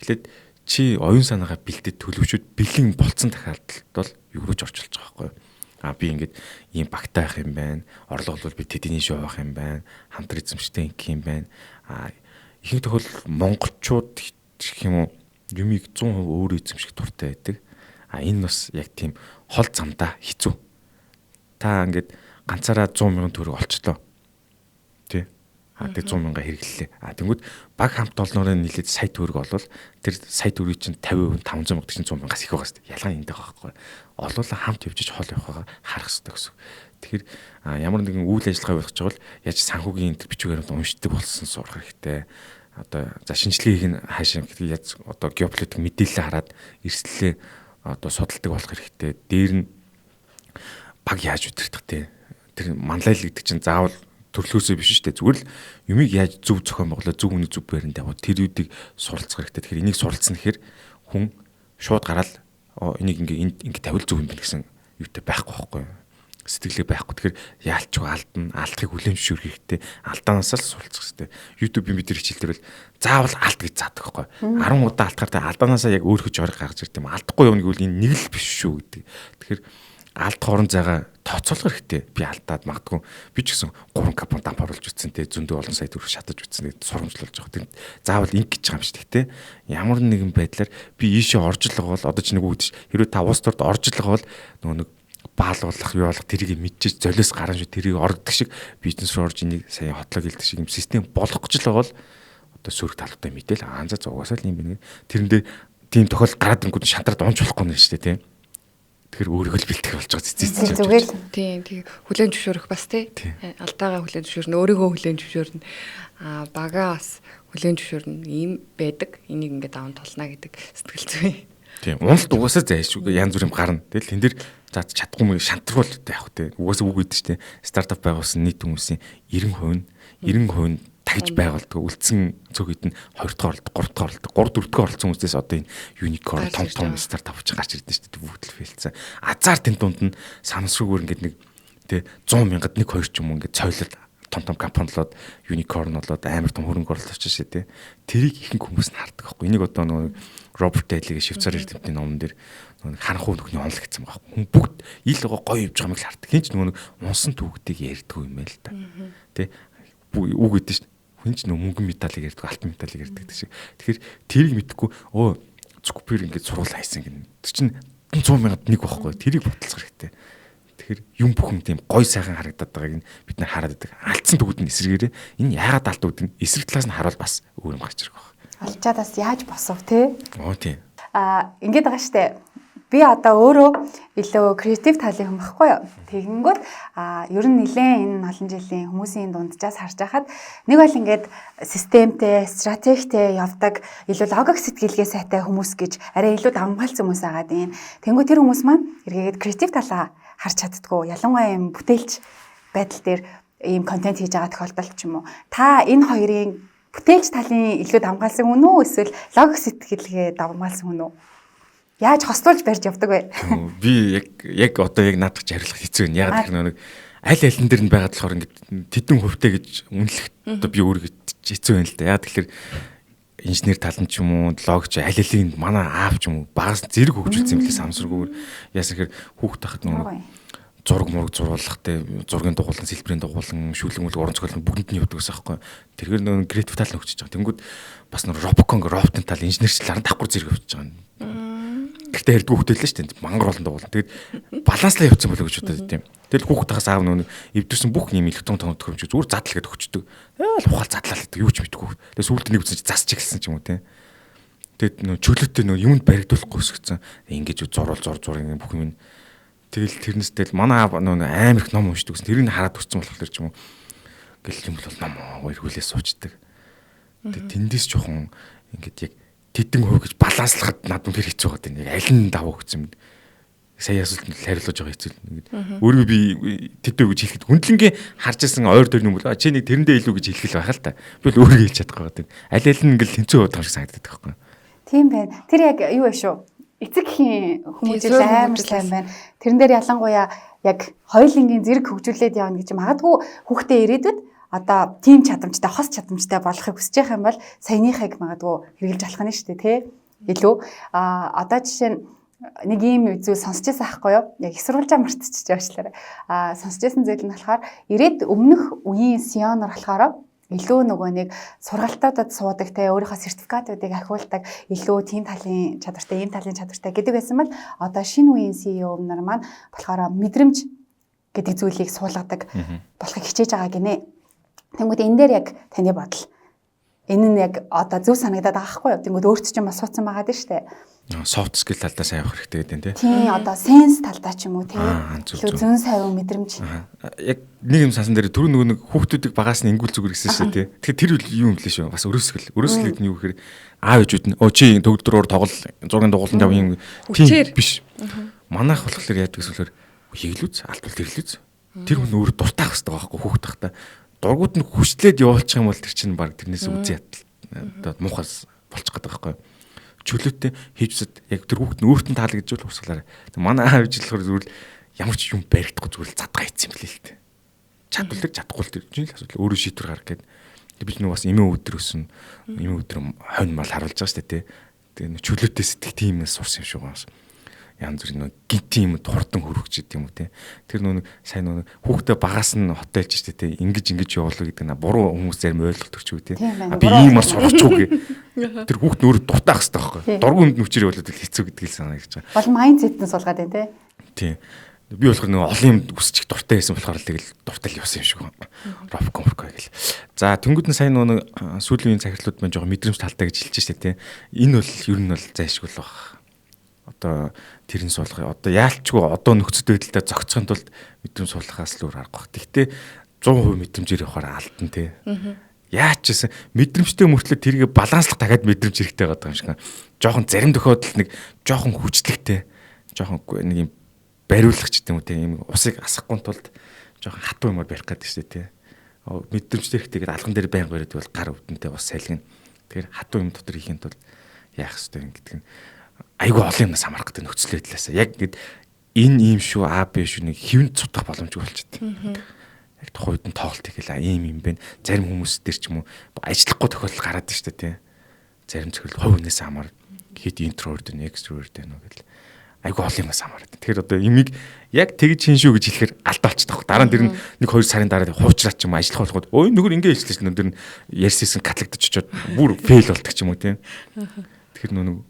Эхлээд чи оюун санаагаа бэлдээд төлөвшөд бэлэн болцсон тохиолдолд бол юу руу ч орж болж байгаа байхгүй. А би ингээд ийм багтаа байх юм байна. Орлого бол би тэдний шүү явах юм байна. Хамтар эзэмштэй ингэх юм байна. А ихэнх тохиолдолд монголчууд гэх юм уу юмыг 100% өөрөө эзэмших дуртай байдаг. А энэ бас яг тийм хол замдаа хэцүү. Та ингээд ганцаараа 100 мянган төгрөг олчлоо. Тэ? А тэг 100 мянга хэрэглэлээ. А тэнгүүд баг хамт олноороо нийлээд сая төгрөг олвол тэр сая төгрөгийг чинь 50% 500 мянга чинь 100 мянгаас их байгаа шүү дээ. Ялгаа энд байгаа байхгүй. Олуулаа хамт явж хол явахаа харах хэрэгтэй гэсэн. Тэгэхээр ямар нэгэн үйл ажиллагаа явуулах гэж бол яаж санхүүгийн энэ бичиг баримт уншдаг болсон сурах хэрэгтэй. Одоо за шинжилгээ хийх нь хаашаа гэдгийг яаж одоо геополитик мэдээлэл хараад эрсдлээ одоо судалдаг болох хэрэгтэй. Дээр нь баг яаж удирдах те. Тэр манлайл гэдэг чинь заавал төрлөөсөө биш шүү дээ. Зүгээр л юмыг яаж зөв зохион байгуулаад зөв үний зөв байранд явуу тэр юудыг суралцах хэрэгтэй. Тэгэхээр энийг суралцсан гэхээр хүн шууд гараал энийг ингээ ингээ тавил зөв юм байна гэсэн юутай байхгүй байхгүй юу? Сэтгэлгээ байхгүй. Тэгэхээр яалчгүй алдна, алдахыг хүлээн зөвшөөрөх хэрэгтэй. Алдаанаас л суралцах хэрэгтэй. YouTube-ийн бид нар хичээл дээр бол заавал алд гэж заадаг байхгүй. 10 удаа алдахаар та алдаанасаа яг өөрхөж орох гаргаж ирд юм. Алдахгүй явна гэвэл энэ нэг л биш шүү гэдэг. Тэгэхээр алдах орон зайгаа тооцоолох хэрэгтэй. Би алдаад магадгүй би ч гэсэн 3 компани дамп оруулж үтсэн те зөндөө олон сая төгрөг шатаж үтсэн гэдэг сурамжлуулж байгаа. Тэр заавал ингэ гэж байгаа юм шиг те. Ямар нэгэн байдлаар би ийшээ орж л байгаа бол одоо ч нэг үг гэдэг хэрвээ та улс төрд орж л байгаа бол нөгөө нэг баалгуулах юу болох тэрийг мэдчихэж золиос гарan шүү тэрийг ордог шиг бизнес рүү орж энийг сая хотлог хэлдэг шиг юм систем болох гэж л байгаа бол одоо сөрөг талуудаа мэдээл аа за угаасаа л юм байна. Тэрэн дээр тийм тохиол гараад ирэнгүүт шантраад унж болохгүй нэ шүү дээ тийм. Тэгэхээр өөрийгөө л бэлтгэх болж байгаа цэцэн зүгээр л тийм тийм хүлээн зөвшөөрөх бас тий алдаагаа хүлээн зөвшөөрнө, өөрийгөө хүлээн зөвшөөрнө, аа багаа бас хүлээн зөвшөөрнө ийм байдаг. Энийг ингээд даван тулна гэдэг сэтгэл зүй. Тийм уналт угаасаа зайлшгүй янз бүр юм гарна. Тэгэл тэн дээр за чадахгүй мөн шантруул яах вэ? Угаасаа үг гэдэг чинь стартап байгуулсан нийт хүмүүсийн 90% нь 90% нь тагж байгуулдаг. Үлдсэн цөг хэд нь 2 дахь оролдог, 3 дахь оролдог, 3 4 дахь оролцсон хүмүүсээс одоо энэ unicorn том том стартап ч гарч ирдэ шүү дээ. Бүгд л фейлцэн. Азар тэн дунд нь самсруугаар ингээд нэг тэ 100 мянгад 1 2 ч юм уу ингээд цойлол том том компанилоод unicorn болоод амар том хөрөнгө оруулалт авчих шээ тэ. Тэрийг ихэнх хүмүүс нь хардаг байхгүй. Энийг одоо нөгөө Роберт Дайлигийн Швейцар эрдэмтний номон дээр нөгөө харанхуй нүхний онол гэсэн байгаа. Хүн бүгд ил байгаа гоё явж байгаа юм л хардаг. Хин ч нөгөө нэг унсан түүхтийг ярьдаг юм байл та. Тэ үг гэдэг шүү. Хүн ч нөө мөнгөн медалийг ярьдаг, алтан медалийг ярьдаг гэдэг шиг. Тэгэхээр тэрийг мэдэхгүй өө Цукпер ингээд сургууль хайсан гэнэ. Тэр чинь хэдэн 100 мянгад нэг байхгүй. Тэрийг бодолцох хэрэгтэй. Тэгэхээр юм бүхэн тийм гой сайхан харагдаад байгааг нь бид нар хараад байдаг. Алдсан төгүүд нь эсрэгээрээ энэ яагаад алдав гэдэг нь эсрэг талаас нь харуул бас өөр юм гарч ирэх байх. Алчаад бас яаж босов те? Оо тийм. Аа ингээд байгаа штэ. Би одоо өөрөө илүү креатив талын хүн байхгүй юу? Тэгэнгүүт ер нь нэлээд энэ олон жилийн хүмүүсийн дунджаас харж байхад нэг бол ингээд системтэй, стратегтэй явдаг, илүү логик сэтгэлгээ сайтай хүмүүс гэж арай илүү давмгаалсан хүмүүс агаад юм. Тэнгүү тэр хүмүүс маань эргээгээд креатив талаа харж чаддггүй. Ялангуяа юм бүтээлч байдал дээр ийм контент хийж байгаа тохиолдолд ч юм уу. Та энэ хоёрын бүтээлч талын илүү давмгаалсан хүн үү эсвэл логик сэтгэлгээ давмгаалсан хүн үү? Яаж хостуулж барьж явдаг вэ? Би яг одоо яг наадах чи хариулах хэцүү байна. Яг тэр нэг аль алин дээр нь байгаад болохоор ингээд тэдэн хувьтай гэж үнэлэх одоо би өөрөө хэцүү байна л да. Яг тэгэхээр инженер тал нь ч юм уу, логч аль алийн манай аав ч юм уу багаас зэрэг хөгжүүлсэн юм лээ самсаргүйгээр. Яасан гэхээр хүүхд тахад нөгөө зураг мураг зуруулах те зургийн дугуулan, сэлбэрийн дугуулan, шүлэг мүлэг уран зохиол бүгдэнд нь явдаг гэсэн аахгүй. Тэргээр нөгөө креатив тал нь хөгжиж байгаа. Тэнгүүд бас нөгөө робокон роботын тал инженерчлэл аран давхар зэрэг хөгжиж байгаа. Гэхдээ хэрдгүү хүүхдээ л шүү дээ. Мангар олон дугуул. Тэгээд баланслаа явцсан болоо гэж бодод тийм. Тэгэл хүүхэд тахаас аав нөгөө эвдэрсэн бүх юм электрон тоног төхөөрөмж зүгээр задлал гэдээ өгчдөг. Яа л ухаал задлал гэдэг юу ч мэдэхгүй. Тэгээд сүүлд нэг үзсэн чи засч эхэлсэн ч юм уу тийм. Тэгээд нөгөө чөлөөтэй нөгөө юмд баригдуулахгүй өсгцэн. Ингэж зурвал зур зур ингэ бүх юм. Тэгэл тэрнээс тэгэл манай аав нөгөө амар их ном уншдаг гэсэн. Тэрийг хараад өссөн болохоор ч юм уу. Гэл юм бол ном эргүүлээ суучдаг. Тэгээд тэндээс жоохон ингэж яг тэдэн хувь гэж баланслахад надад үнэхээр хэцүү байгаа юм. Яг аль нь давуу гэсэн юм. Сая асуултанд хариулж байгаа хэцүү. Ингээд өөрөө би тэдэн гэж хэлэхэд хүндлэнгийн харж исэн ойр дөрн юм бол чи нэг тэрэндээ илүү гэж хэлэх л байх л та. Би л өөрөө хэлж чадахгүй байгаа. Аль аль нь ингээл тэнцүү яваад байгаа юм шиг санагдаад байгаа байхгүй. Тийм байна. Тэр яг юу вэ шүү? Эцэг эхийн хүмүүжил амар сайн байна. Тэрэн дээр ялангуяа яг хоёулангийн зэрэг хөгжүүлээд явна гэж магадгүй хүүхдээ ирээдүйд одоо тийм чадамжтай, хос чадамжтай болохыг хүсэж байх юм бол саяныхыг магадгүй хэрэгжилж болох нь шүү дээ, тий? Илүү одоо жишээ нь нэг ийм зүйл сонсч байсан аахгүй юу? Яг их сурвалжаа мартчихж явчлаарай. Сонсч байсан зүйл нь болохоор ирээд өмнөх үеийн сионор болохоор илүү нөгөө нэг сургалтуудад суудаг те өөрийнхөө сертификатуудыг ахиулдаг илүү тийм талын чадвартай, ийм талын чадвартай гэдэг байсан бол одоо шинэ үеийн CEO нар маань болохоор мэдрэмж гэдэг зүйлийг суулгадаг болохыг хичээж байгаа гинэ. Тэнгүүд энэ дээр яг таны бодол. Энэ нь яг одоо зөв санагдаад байгаа хгүй юу? Тэнгүүд өөрт чинь бас суудсан байгаа дээ штэ. Soft skill талдаа сайн явах хэрэгтэй гэдэг нь тий. Тийм одоо сенс талдаа ч юм уу тий. Илүү зөн сайван мэдрэмж. Яг нэг юм сансан дээр түрүү нөгөө нэг хүүхдүүдийг багаас нь ингүүл зүгээр гэсэн шээ тий. Тэгэхээр тэр юу юм лээ шүү. Бас өрөөсгөл. Өрөөсгөл гэдэг нь юу гэхээр аав ээжүүд нь чи төгөлдрөөр тоглол зургийн дугууланд яв юм тийм биш. Манайх болохоор яадаг гэсэн болохоор хэглүүц алдвал тэрлүүц. Тэр хүн өөр дуртай байх хэрэгтэй байхгүй хүүхд тахта. Дургууд нь хүчлээд явуулчих юм бол тэр чинь баг тэрнээс үзэн ятал одоо муухай болчих гээд байгаа байхгүй. Чөлөөтэй хийж үзээд яг тэр хүүхд нь өөрт нь таалагдж бол урсгалаарай. Манай аав ээж болохоор зүгээр л ямар ч юм баригдахгүй зүгээр л задгаа хийцэн юм лээ л дээ. Чадвал тэр чадахгүй л тэр чинь л асуудал өөрөө шийдвэр гаргах гээд. Тэг би ч нэг бас эмээ өдөр өсөн. Эмээ өдөр хонь мал харуулж байгаа шүү дээ тий. Тэгээ нэг чөлөөтэй сэтгэх тиймээс сурсан юм шиг байна. Янз бүрийн нэг гинтийн юм хурдан хөрөгч гэдэг юм уу те. Тэр нөө сайн нөө хүүхдээ багаас нь хотелж штэ те. Ингэж ингэж явуулах гэдэг нь буруу хүмүүс зарим ойлголт төрч үү те. Би иймэр сурч уу гэ. Тэр хүүхд нь өөрөө дуртай ах хэрэгтэй байхгүй. Дургуй хүнд нүчээр явуулаад хэцүү гэдэг л санаа гэж байгаа. Бол майндсет нь суулгаад байна те. Тийм. Би болохоор нөгөө олон юм үсчих дуртай байсан болохоор л тэгэл дуртай л явсан юм шиг байна. Робко морко гэл. За тэнгууд нь сайн нөгөө сүүлийн үеийн захирлууд маань жоохон мэдрэмж талтай гэж хэлж штэ те. Энэ бол ер нь бол зайлшгүй л баг. Одоо тэрэн суулгах. Одоо яалчгүй одоо нөхцөл байдалтай зохицохын тулд мэдрэмж суулгахаас л өөр арга баг. Тэгтээ 100% мэдрэмжээр явахаар алдан те. Яач гэсэн мэдрэмжтэй мөртлөө тэрийг баланслах дахиад мэдрэмж хэрэгтэй байгаа юм шиг. Жохон зарим тохиолдолд нэг жохон хүчлэгтэй, жохон нэг юм бариулах ч гэдэг юм уу те. Ийм усыг асахгүй тулд жохон хатуу юмар барих гэдэг шүү дээ те. Мэдрэмжтэй хэрэгтэй гэдэг алган дээр байнга бариад бол гар өвдөнтэй ус салгина. Тэгэхээр хатуу юм дотор хийхин тулд яах ёстой юм гэдэг нь айгүй олон юмнаас хамаарах гэдэг нөхцөл байдлаас. Яг ингээд энэ ийм шүү А Б шүү нэг хэвэнд цутах боломжгүй болчиход. Яг тухайд нь тоглолт хийхэл ийм юм байна. Зарим хүмүүс дээр ч юм уу ажиллахгүй тохиолдол гараад байна шүү дээ тий. Зарим зөвхөн хувь хүнээс хамаар хэд интроверт вэ, экстроверт вэ гэл айгүй олон юмнаас хамаарат. Тэгэхээр одоо имийг яг тэгж хийн шүү гэж хэлэхээр алдаа болчихдог. Дараа нь тэр нь 1 2 сарын дараа хуучраад ч юм ажиллах болоход өө нөхөр ингэ хэлчихлээ чинь тэр нь ярьссэн катлагдчих очоод бүр фейл болдог ч юм уу тий. Тэгэхээр нөө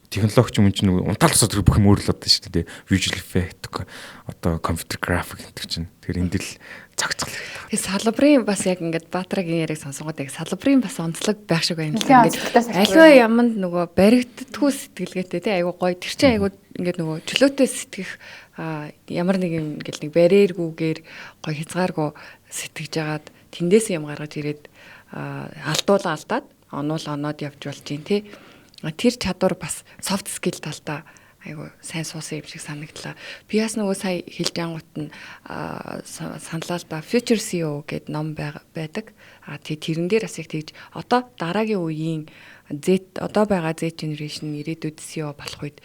Технологи ч юм чинь унтаал тусаад тэр бүх юм өөрлөд шүү дээ. Visual effect, одоо computer graphic гэдэг чинь. Тэгэхээр энэ дэр л зохицол хэрэгтэй. Тэгээ салбарын бас яг ингээд Баатрагийн яриаг сонсонгууд яг салбарын бас онцлог байх шиг байна л да. Ингээд аливаа яманд нөгөө баригддаггүй сэтгэлгээтэй тий, айгу гоё. Тэр чинь айгу ингээд нөгөө чөлөөтэй сэтгэх, ямар нэг юм ингээл нэг барьергүүгээр гоё хязгааргүй сэтгэж агаад тэндээс юм гаргаж ирээд алдуула алдаад, онуул оноод явж болж юм тий. Тэр чадвар бас soft skill талдаа айгу сайн суусан юм шиг санагдлаа. Би бас нөгөө сая хэлж ангууд нь саналаа л да, Future CEO гэдэг ном байдаг. А тий, тэрэн дээр бас яг тэгж одоо дараагийн үеийн Z, одоо байгаа Z generation ирээдүйд CEO болох үед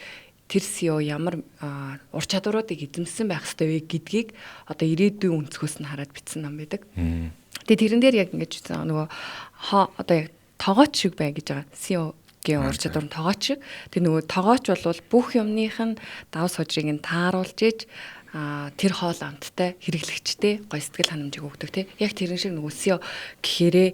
тэр CEO ямар ур чадваруудыг эзэмсэн байх ёстой вэ гэдгийг одоо ирээдүйн өнцгөөс нь хараад бичсэн ном байдаг. Тэгээ тэрэн дээр яг ингэж нөгөө одоо яг тогооч шиг бай гэж байгаа. CEO гийн ур чадвар нь тогооч шиг. Тэр нөгөө тогооч бол бүх юмных нь дав сужрыг нь тааруулж иж тэр хоол амттай, хэрэглэгчтэй гоё сэтгэл ханамжийг өгдөг тий. Яг тэрэн шиг нөгөө CEO гэхээрээ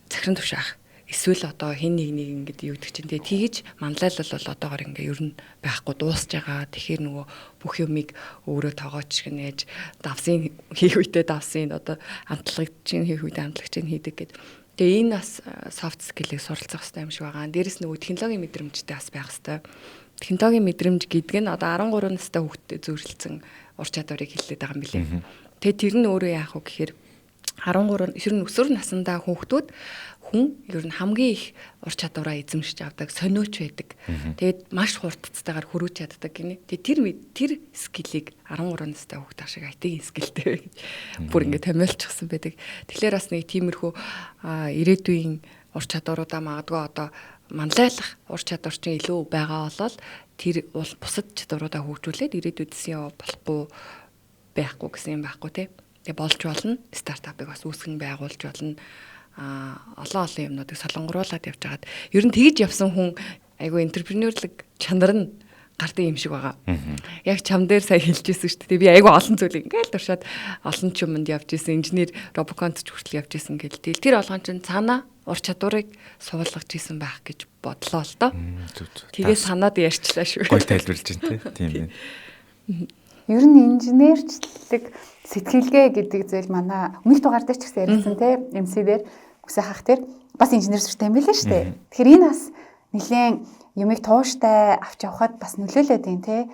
захиран тушаах эсвэл одоо хэн нэг нэг ингээд юу гэдэг чинь тий, тэгэж манлайлал бол одоогор ингээ ер нь байхгүй, дуусж байгаа. Тэгэхээр нөгөө бүх юмыг өөрөө тогооч шиг нээж давсын хийх үедээ давсын, одоо амтлагчийн хийх үедээ амтлагчийн хийдэг гэд. Тэгээ энэ бас soft skill-ийг суралцах хэрэгтэй юм шиг байгаа. Дээрэс нөгөө технологийн мэдрэмжтэй бас байх хэрэгтэй. Технологийн мэдрэмж гэдэг нь одоо 13 настай хүүхдэд зөвшөрлөсөн ур чадварыг хэллээд байгаа юм билээ. Тэгээ тэр нь өөрөө яах вэ гэхээр 13 ер нь өсвөр насндаа хүүхдүүд хүн ер нь хамгийн их ур чадвараа эзэмшиж авдаг, сониоч байдаг. Тэгээд маш хурдцтайгаар хөрөөж чаддаг гинэ. Тэгээд тэр skill ийг 13 настай хүүхд ах шиг IT-ийн skill тэй гэж бүр ингээд томиолчихсан байдаг. Тэгэхээр бас нэг тиймэрхүү ирээдүйн ур чадваруудаа магадгүй одоо манлайлах ур чадвар чинь илүү байгаа болол тэр бусад чадваруудаа хөгжүүлээд ирээдүйд CEO болохгүй байхгүй гэсэн юм байхгүй тий. Тэгээ болж болно. Стартапыг бас үүсгэн байгуулж болно, олон олон юмнуудыг солонгоруулад явж хагаад ер нь тэгж явсан хүн айгүй entrepreneur лэг чанар нь гардаг юм шиг байгаа. Яг чам дээр сая хэлжсэн шүү дээ. Би айгүй олон зүйлийг ингээл туршаад олон ч юмд явж исэн. Инженер Robocon ч хүртэл явж исэн гэл. Тэгэл тэр болгон чинь цаанаа ур чадварыг суулгаж исэн байх гэж бодлоо л доо. Тэгээ санаад ярьчлаа шүү. Гой тайлбарлаж байна те. Тийм байна. Ер нь инженерчлэг сэтгэлгээ гэдэг зүйл манай өмнөх дугаар дээр ч гэсэн ярилцсан те, MC дээр Үсэ хах тэр бас инженер сүртэй юм билээ шүү дээ. Тэгэхээр энэ бас нэлээд юмыг тууштай авч явхад бас нөлөөлөд юм те.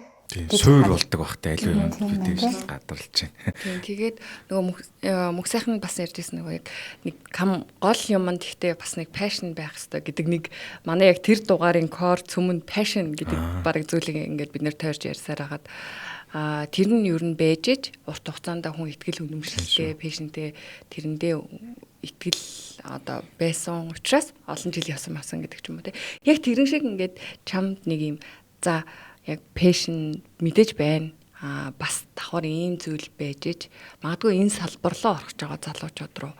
Суур болдог бах та аливаа юм би тэгж гадарлаж байна. Тийм, тэгээд нөгөө мөх сайхан бас ярьж ирсэн, нөгөө яг нэг кам гол юмд гэхдээ бас нэг passion байх хэрэгтэй гэдэг нэг манай яг тэр дугаарын core цөмөнд passion гэдэг баг зүйлийг ингээд бид нэр тойрч ярьсаар хагаад тэр нь ер нь байж иж урт хугацаанд хүн итгэл үнэмшилтэй, passion тэй, тэрэндээ итгэл одоо байсан учраас олон жил явсан масан гэдэг ч юм уу те. Яг тэрэн шиг ингээд чамд нэг юм за яг passion мэдээж байна. А бас давхар ийм зүйл байж иж магадгүй энэ салбар руу орох гэж байгаа залуучууд руу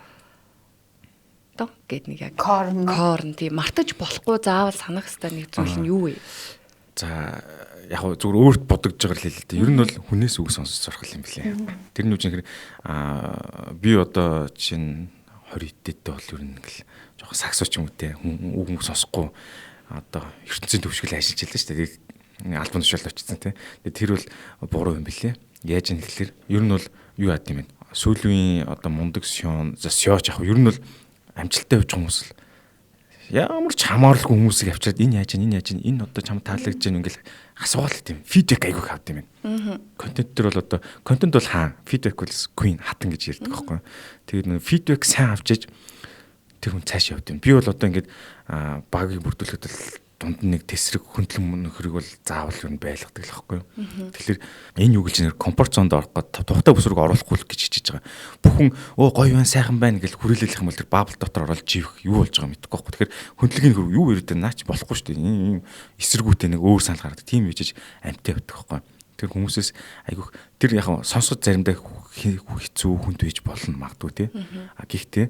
одоо гэд нэг яг core нь тийм мартаж болохгүй, заавал санах хэрэгтэй нэг зүйл нь юу вэ? За, яг хөө зүгээр өөрт бодогдож байгаа л хэлээ дээ. Ер нь бол хүнээс үг сонсож сурах юм билээ. Тэр нь үжин аа би одоо чинь 20 эдтэй бол ер нь ингээл жоохон саксуу ч юм уу те, хүн үг үг сонсохгүй одоо ертөнцийн төвшгөл ажиллаж байлаа шүү дээ. Тэгээд албан тушаалд очсон те. Тэгээд тэр бол буруу юм билээ. Яаж юм гэхэлэр ер нь бол юу яад юм бэ? Сүүлийн үеийн одоо мундаг сион за сиоч яг ер нь бол амжилттай явж байгаа хүмүүс л ямар ч хамааралгүй хүмүүсийг авчираад энэ яаж, энэ яаж, энэ одоо чам таалагдж байна ингээл асуугаал тийм feedback айгүйх авд юм байна. Контент төр бол одоо контент бол хаан, feedback бол queen, хатан гэж ярьдаг байхгүй. Тэгээд нэг feedback сайн авч иж тэр хүн цааш явд юм. Би бол одоо ингээд багийг бүрдүүлэхэд бол дунд нь нэг тэсрэг хөндлөн нөхрийг бол заавал юу байлгадаг л байхгүй юу. Тэгэхээр энэ юу гэж нэр comfort zone д орох гээд тухтай бүс рүү оруулахгүй л гэж хичээж байгаа. Бүх хүн өө гоё байна, сайхан байна гэж хүрээлэх юм бол тэр bubble дотор ороод живэх, юу болж байгаа мэдэхгүй байхгүй. Тэгэхээр хөндлөгийн нөхөр юу ирээд наач болохгүй шүү дээ. Ийм эсэргүүтэй нэг өөр санал гаргадаг. Тийм ижиж амттай явдаг байхгүй. Тэр хүмүүсээс айгүйх тэр яг сонсоход заримдаа хэцүү, хүнд байж болно магадгүй тий. А гэхдээ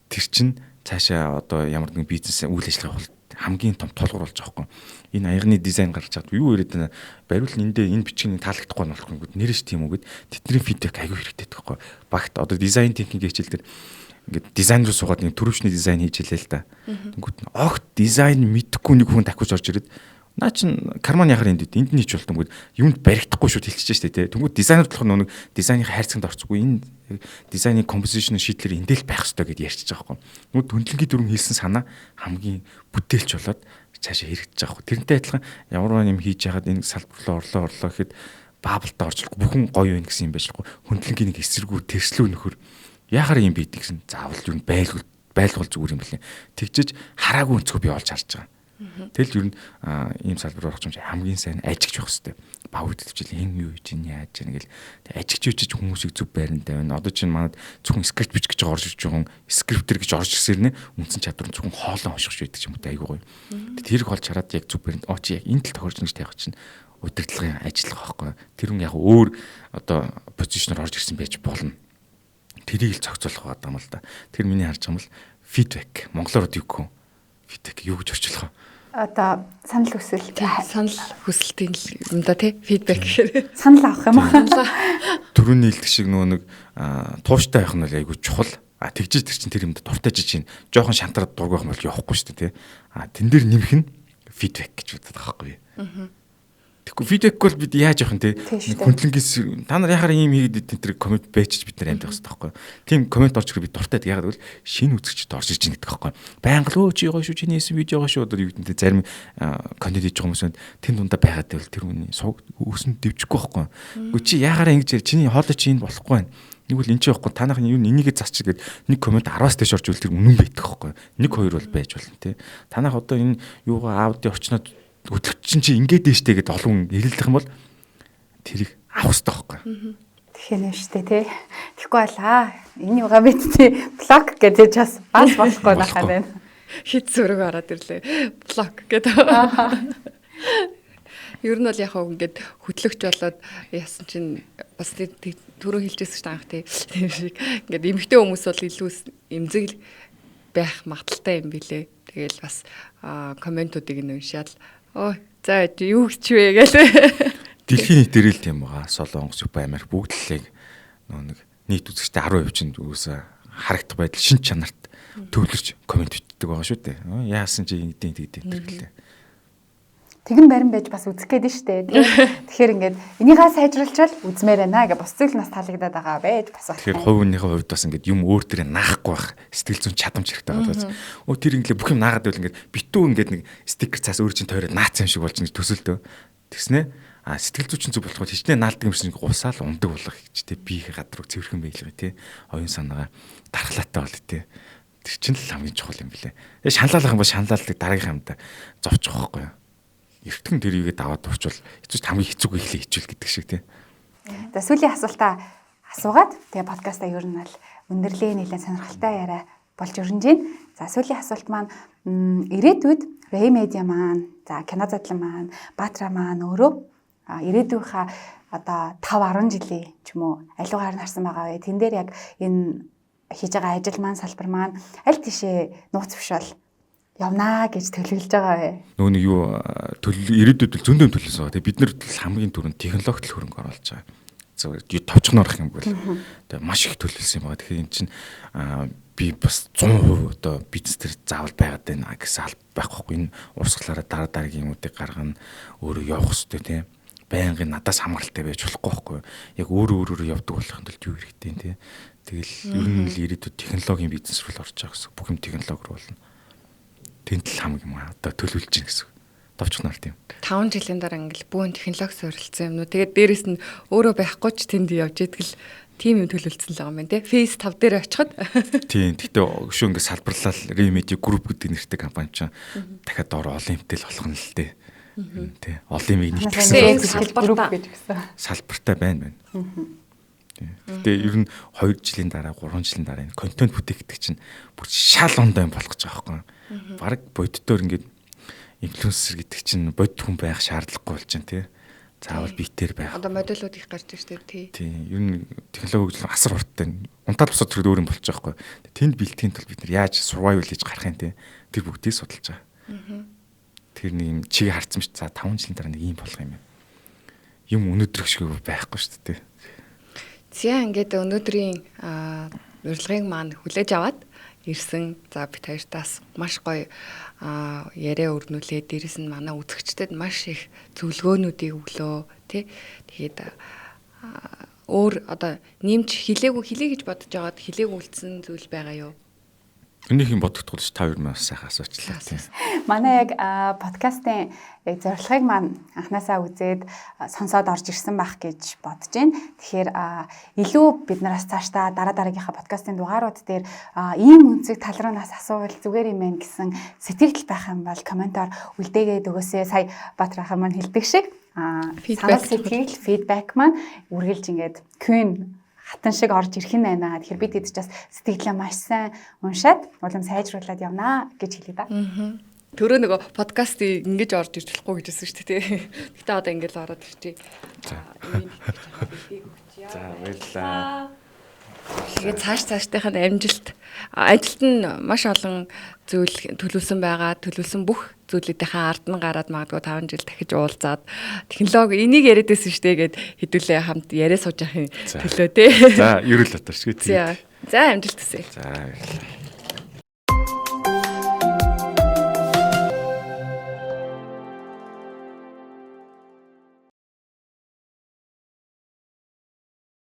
тэр чин цаашаа одоо ямар нэгэн бизнес үйл ажиллагаа явуулах хамгийн том тулгуур болж байгаа байхгүй. Энэ аягны дизайн гаргаж чад юу яриад байна. Бариул эндээ энэ бичгийн таалагдахгүй нь болохгүй гэд нэрэж тийм үү гэд тэдний feedback айгүй хэрэгтэй байхгүй. Багт одоо design thinking хичээл дээр ингээд дизайн руу суугаад нэг төрөвчний дизайн хийж илээ л да. Тэнгүүт нь огт дизайн мэдэхгүй нэг хүн давхиж орж ирээд Наа чин карман яхаар энд энд нь хийж болтон гэд юунд баригдахгүй шууд хэлчихэж штэ тий. Тэнгүүд дизайнер болохоор нэг дизайны хайрцагт орцгүй энэ дизайны композишн шийдлэр эндэл байх ёстой гэд ярьчихж байгаа байхгүй. Тэнгүүд хөндлөнгийн дүрм хэлсэн санаа хамгийн бүтээлч болоод цаашаа хэрэгжиж байгаа байхгүй. Тэрнтэй адилхан ямар нэг юм хийж яхад энэ салбар руу орлоо гэхэд баблд орж бүхэн гоё юм гэсэн юм байж болохгүй. Хөндлөнгийн нэг эсэргүү тэрслүү нөхөр яхаар юм бийдэг гэсэн заавал юу байлгуул зүгээр юм блэ. Тэгжиж хараагүй өнцгөө би олж харж байгаа. Тэгэл ер нь ийм салбар орох юм чи хамгийн сайн ажигч байх хэвээр. Баг хөдөлгөжл хэн юу хийж ин яаж яана гэл ажигч үжиж хүмүүсийг зөв байранд тавина. Одоо чинь манад зөвхөн скрипт бичих гэж орж ирж байгаа хүн скриптер гэж орж ирсээр нэ үндсэн чадвар нь зөвхөн хоолой унших байдаг юм уу та айгүй гоё. Тэрийг олж хараад яг зөв байранд оо чи яг энэ тал тохиорч гэж тавих чинь удирдлагын ажиллах байхгүй. Тэр хүн яг өөр одоо позишноор орж ирсэн байж болно. Тэрийг л зохицуулах гэдэг юм л да. Тэр миний харж байгаа юм бол фидбек. Монголоор юу гэх вэ? Фидбек юу гэж орчуулах вэ? Одоо санал хүсэл. Санал хүсэлтийн юм да тий. Фидбек гэхээр санал авах юм уу? Түрүүний хэлдэг шиг нөгөө нэг тууштай байх нь бол айгүй чухал. А тэгжиж тэр чинь тэр юмд дуртай жиж чинь жоохон шантраад дург байх юм бол явахгүй шүү дээ тий. А тэн дээр нэмэх нь фидбек гэж боддог байхгүй юу? Тэгэхгүй фидбек бол бид яаж явах юм те? Хөндлөнгээс та нар яхаар ийм хийгээд тэр коммент байчиж бид нар амьд байх хэрэгтэй байхгүй. Тийм коммент орж ирэх би дуртай. Ягаад гэвэл шинэ үзэгчд орж ирж байгаа гэдэг байхгүй. Байнга л өө чи гоё шүү, чиний хийсэн видео гоё шүү одоо юу гэдэг зарим контент хийж байгаа хүмүүс тэн дундаа байгаад байвал тэр хүний сувг өсөн дэвжихгүй байхгүй. Үгүй чи яхаараа ингэж чиний хоолой чи энд болохгүй байна. Нэг бол эн чи явахгүй танах юу энийгээ засчих гээд нэг коммент 10-аас дээш орж ивэл тэр үнэн байдаг байхгүй. Нэг хоёр бол байж болно те. Танах одоо энэ юугаа аудио орчноод хөтлөгч чинь чи ингээд дээ штэ гэдээ олон хүн эргэлдэх юм бол тэрийг авах хэрэгтэй байхгүй. Тэгэхээр нэ штэ тий. Тэгэхгүй бол энэ юугаа бид тий блок гэдэг бас болохгүй байхаа байна. Хит зүрэг ороод ирлээ. Блок гэдэг. Ер нь бол яг хөө ингээд хөтлөгч болоод яасан чинь бас түрүү хэлжсэн шүү дээ анх тий. Тийм шиг ингээд эмэгтэй хүмүүс бол илүү эмзэг байх магадaltaй юм билэ. Тэгэл бас комментуудыг нь уншаад оо за юу гэж вэ гээл. Дэлхийн нийтээр л тийм байгаа. Солонгос, Япон, Америк бүгд л яг нэг нийт үзэгчтэй 10% чинь үгүйсээ харагдах байдал шин чанарт төвлөрч коммент бичдэг байгаа шүү дээ. Яасан чи ингэдэй тэгдэй тэр гэлээ. Тэгэн барин байж бас үзэх гээд нь штэ. Тэгэхээр ингээд энийгээ сайжруулчвал үзмээр байна гэж бус зүйл нас таалагдаад байгаа байж бас. Тэгэхээр хувь хүнийхээ хувьд бас ингээд юм өөр дээрээ наахгүй байх сэтгэл зүйн чадамж хэрэгтэй байгаа. Өө тэр ингээд бүх юм наагаад байвал ингээд битүү ингээд нэг стикер цаас өөр чинь тойроод наацсан юм шиг болж ингэж төсөлтөө. Тэгснэ а сэтгэл зүйн чинь зүг болохоор хичнээн наалдаг юм шиг гусаал ундаг болох гэж тэ биеийн гадруу цэвэрхэн байлгаа тий. Оюун санаагаа дархлаатай бол тий. Тэр чинь л хамгийн чухал юм билээ. Тэгээ шаналлах юм бол шаналлыг дараагийнх юмдаа зовчих واخгүй юу. Эртхэн тэр юугээ даваад турчвал хэцүү хамгийн хэцүүг эхлээ хичүүл гэдэг шиг тий. За сүүлийн асуултаа асуугаад тэгээ подкастаа ер нь бол өндөрлөө нэлээд сонирхолтой яриа болж өрнөж байна. За сүүлийн асуулт маань ирээдүйд Ray Media маань, за кино задлан маань, Баатра маань өөрөө ирээдүйнхаа одоо 5 10 жилийн ч юм уу алиугаар нь харсан байгаа вэ? Тэн дээр яг энэ хийж байгаа ажил маань, салбар маань аль тийшээ нууц биш бол явнаа гэж төлөвлөж байгаа вэ? Нөгөө нэг юу ирээдүйд л зөндөө төлөвлөсөн байгаа. Тэгээ бид нар хамгийн түрүүнд технологид л хөрөнгө оруулж байгаа. Зөв товчхоноор их юм бол тэгээ маш их төлөвлөсөн юм байгаа. Тэгэхээр эн чинь би бас 100% одоо бизнес төр заавал байгаад байна гэсэн алба байхгүй. Энэ урсгалаараа дараа дараагийн юмнуудыг гаргана, өөрөө явах хэрэгтэй тийм. Байнгын надаас хамааралтай байж болохгүй байхгүй. Яг өөрөө өөрөөрөө явдаг болохын тулд юу хэрэгтэй юм тийм. Тэгэл ер нь л ирээдүйд технологийн бизнес рүү орж байгаа гэсэн. Бүх юм технологи руу болно. Тэнд л хамаг юм одоо төлөвлөж чинь гэсэн. Товчхоноор тийм. 5 жилийн дараа ингээл бүүн технологи суурилсан юм уу. Тэгээд дээрэс нь өөрөө байхгүй ч тэнд явж идэл тийм юм төлөвлөсөн л байгаа юм байна те. Phase 5 дээр очиход. Тийм. Гэхдээ өшөө ингээд салбарлал Ray Media Group гэдэг нэртэй компани чинь дахиад доор олон юмтай л болох нь л дээ. Тэ. Олон юмыг нийтгсэн салбартай гэж гисэн. Салбартай байна байна. Гэтэ ер нь 2 жилийн дараа 3 жилийн дараа энэ контент бүтээх гэдэг чинь бүр шал ондоо юм болох гэж байгаа байхгүй. Бараг боддоор ингээд инфлюенсер гэдэг чинь бодит хүн байх шаардлагагүй болж байна тий. Заавал биетээр байх. Одоо модулууд их гарч ирж тий. Тийм. Ер нь технологи хөгжил асар хурдтай. Унтаад босоод тэр өөр юм болчих жоохгүй. Тэнд бэлтгэхийн тулд бид нар яаж survival хийж гарах юм тий. Тэр бүгдийг судалж байгаа. Тэр нэг юм чиг харцсан биш. За 5 жилийн дараа нэг юм болох юм байна. Юм өнөөдрөх шиг байхгүй шүү дээ. За ингээд өнөөдрийн урилгыг маань хүлээж аваад ирсэн. За бид хоёртаас маш гоё яриа өрнүүлээ. Дээрээс нь манай үзэгчдэд маш их зөвлөгөөнүүдийг өглөө тий. Тэгээд өөр одоо нэмж хилээгүй хилээ гэж бодож байгаад хилээгүй үлдсэн зүйл байгаа юу? Өнөөх юм бодогдгүй ш та хоёр маань бас сайхан асуучлаа тийм. Манай яг подкастын яг зорилгыг маань анханасаа үзээд сонсоод орж ирсэн байх гэж бодож байна. Тэгэхээр илүү бид нараас цаашдаа дараа дараагийнхаа подкастын дугаарууд дээр ийм өнцөг тал руу нас асуувал зүгээр юм байна гэсэн сэтгэл байх юм бол комментоор үлдээгээд өгөөсэй. Сая Баатар ахын маань хэлдэг шиг санал сэтгэл фидбек маань үргэлж ингээд Queen хатан шиг орж ирэх нь байна. Тэгэхээр бид хэд ч бас сэтгэлээ маш сайн уншаад улам сайжруулад явнаа гэж хэлье да. Төрөө нөгөө подкаст ингэж орж ирж болохгүй гэж хэлсэн шүү дээ. Гэтэ одоо ингэж л ороод ирчихье. За. За баярлалаа. Тэгээд цааш цаашдынх нь амжилт ажилт нь маш олон зүйл төлөвлөсөн байгаа. Төлөвлөсөн бүх зүйлүүдийнхээ ард нь гараад магадгүй 5 жил дахиж уулзаад технологи энийг яриад байсан шүү дээ гэд хэдүүлээ хамт яриа сууж явахын төлөө тий. За, ерөөл батарч гээ. За амжилт хүсье. За баярлалаа.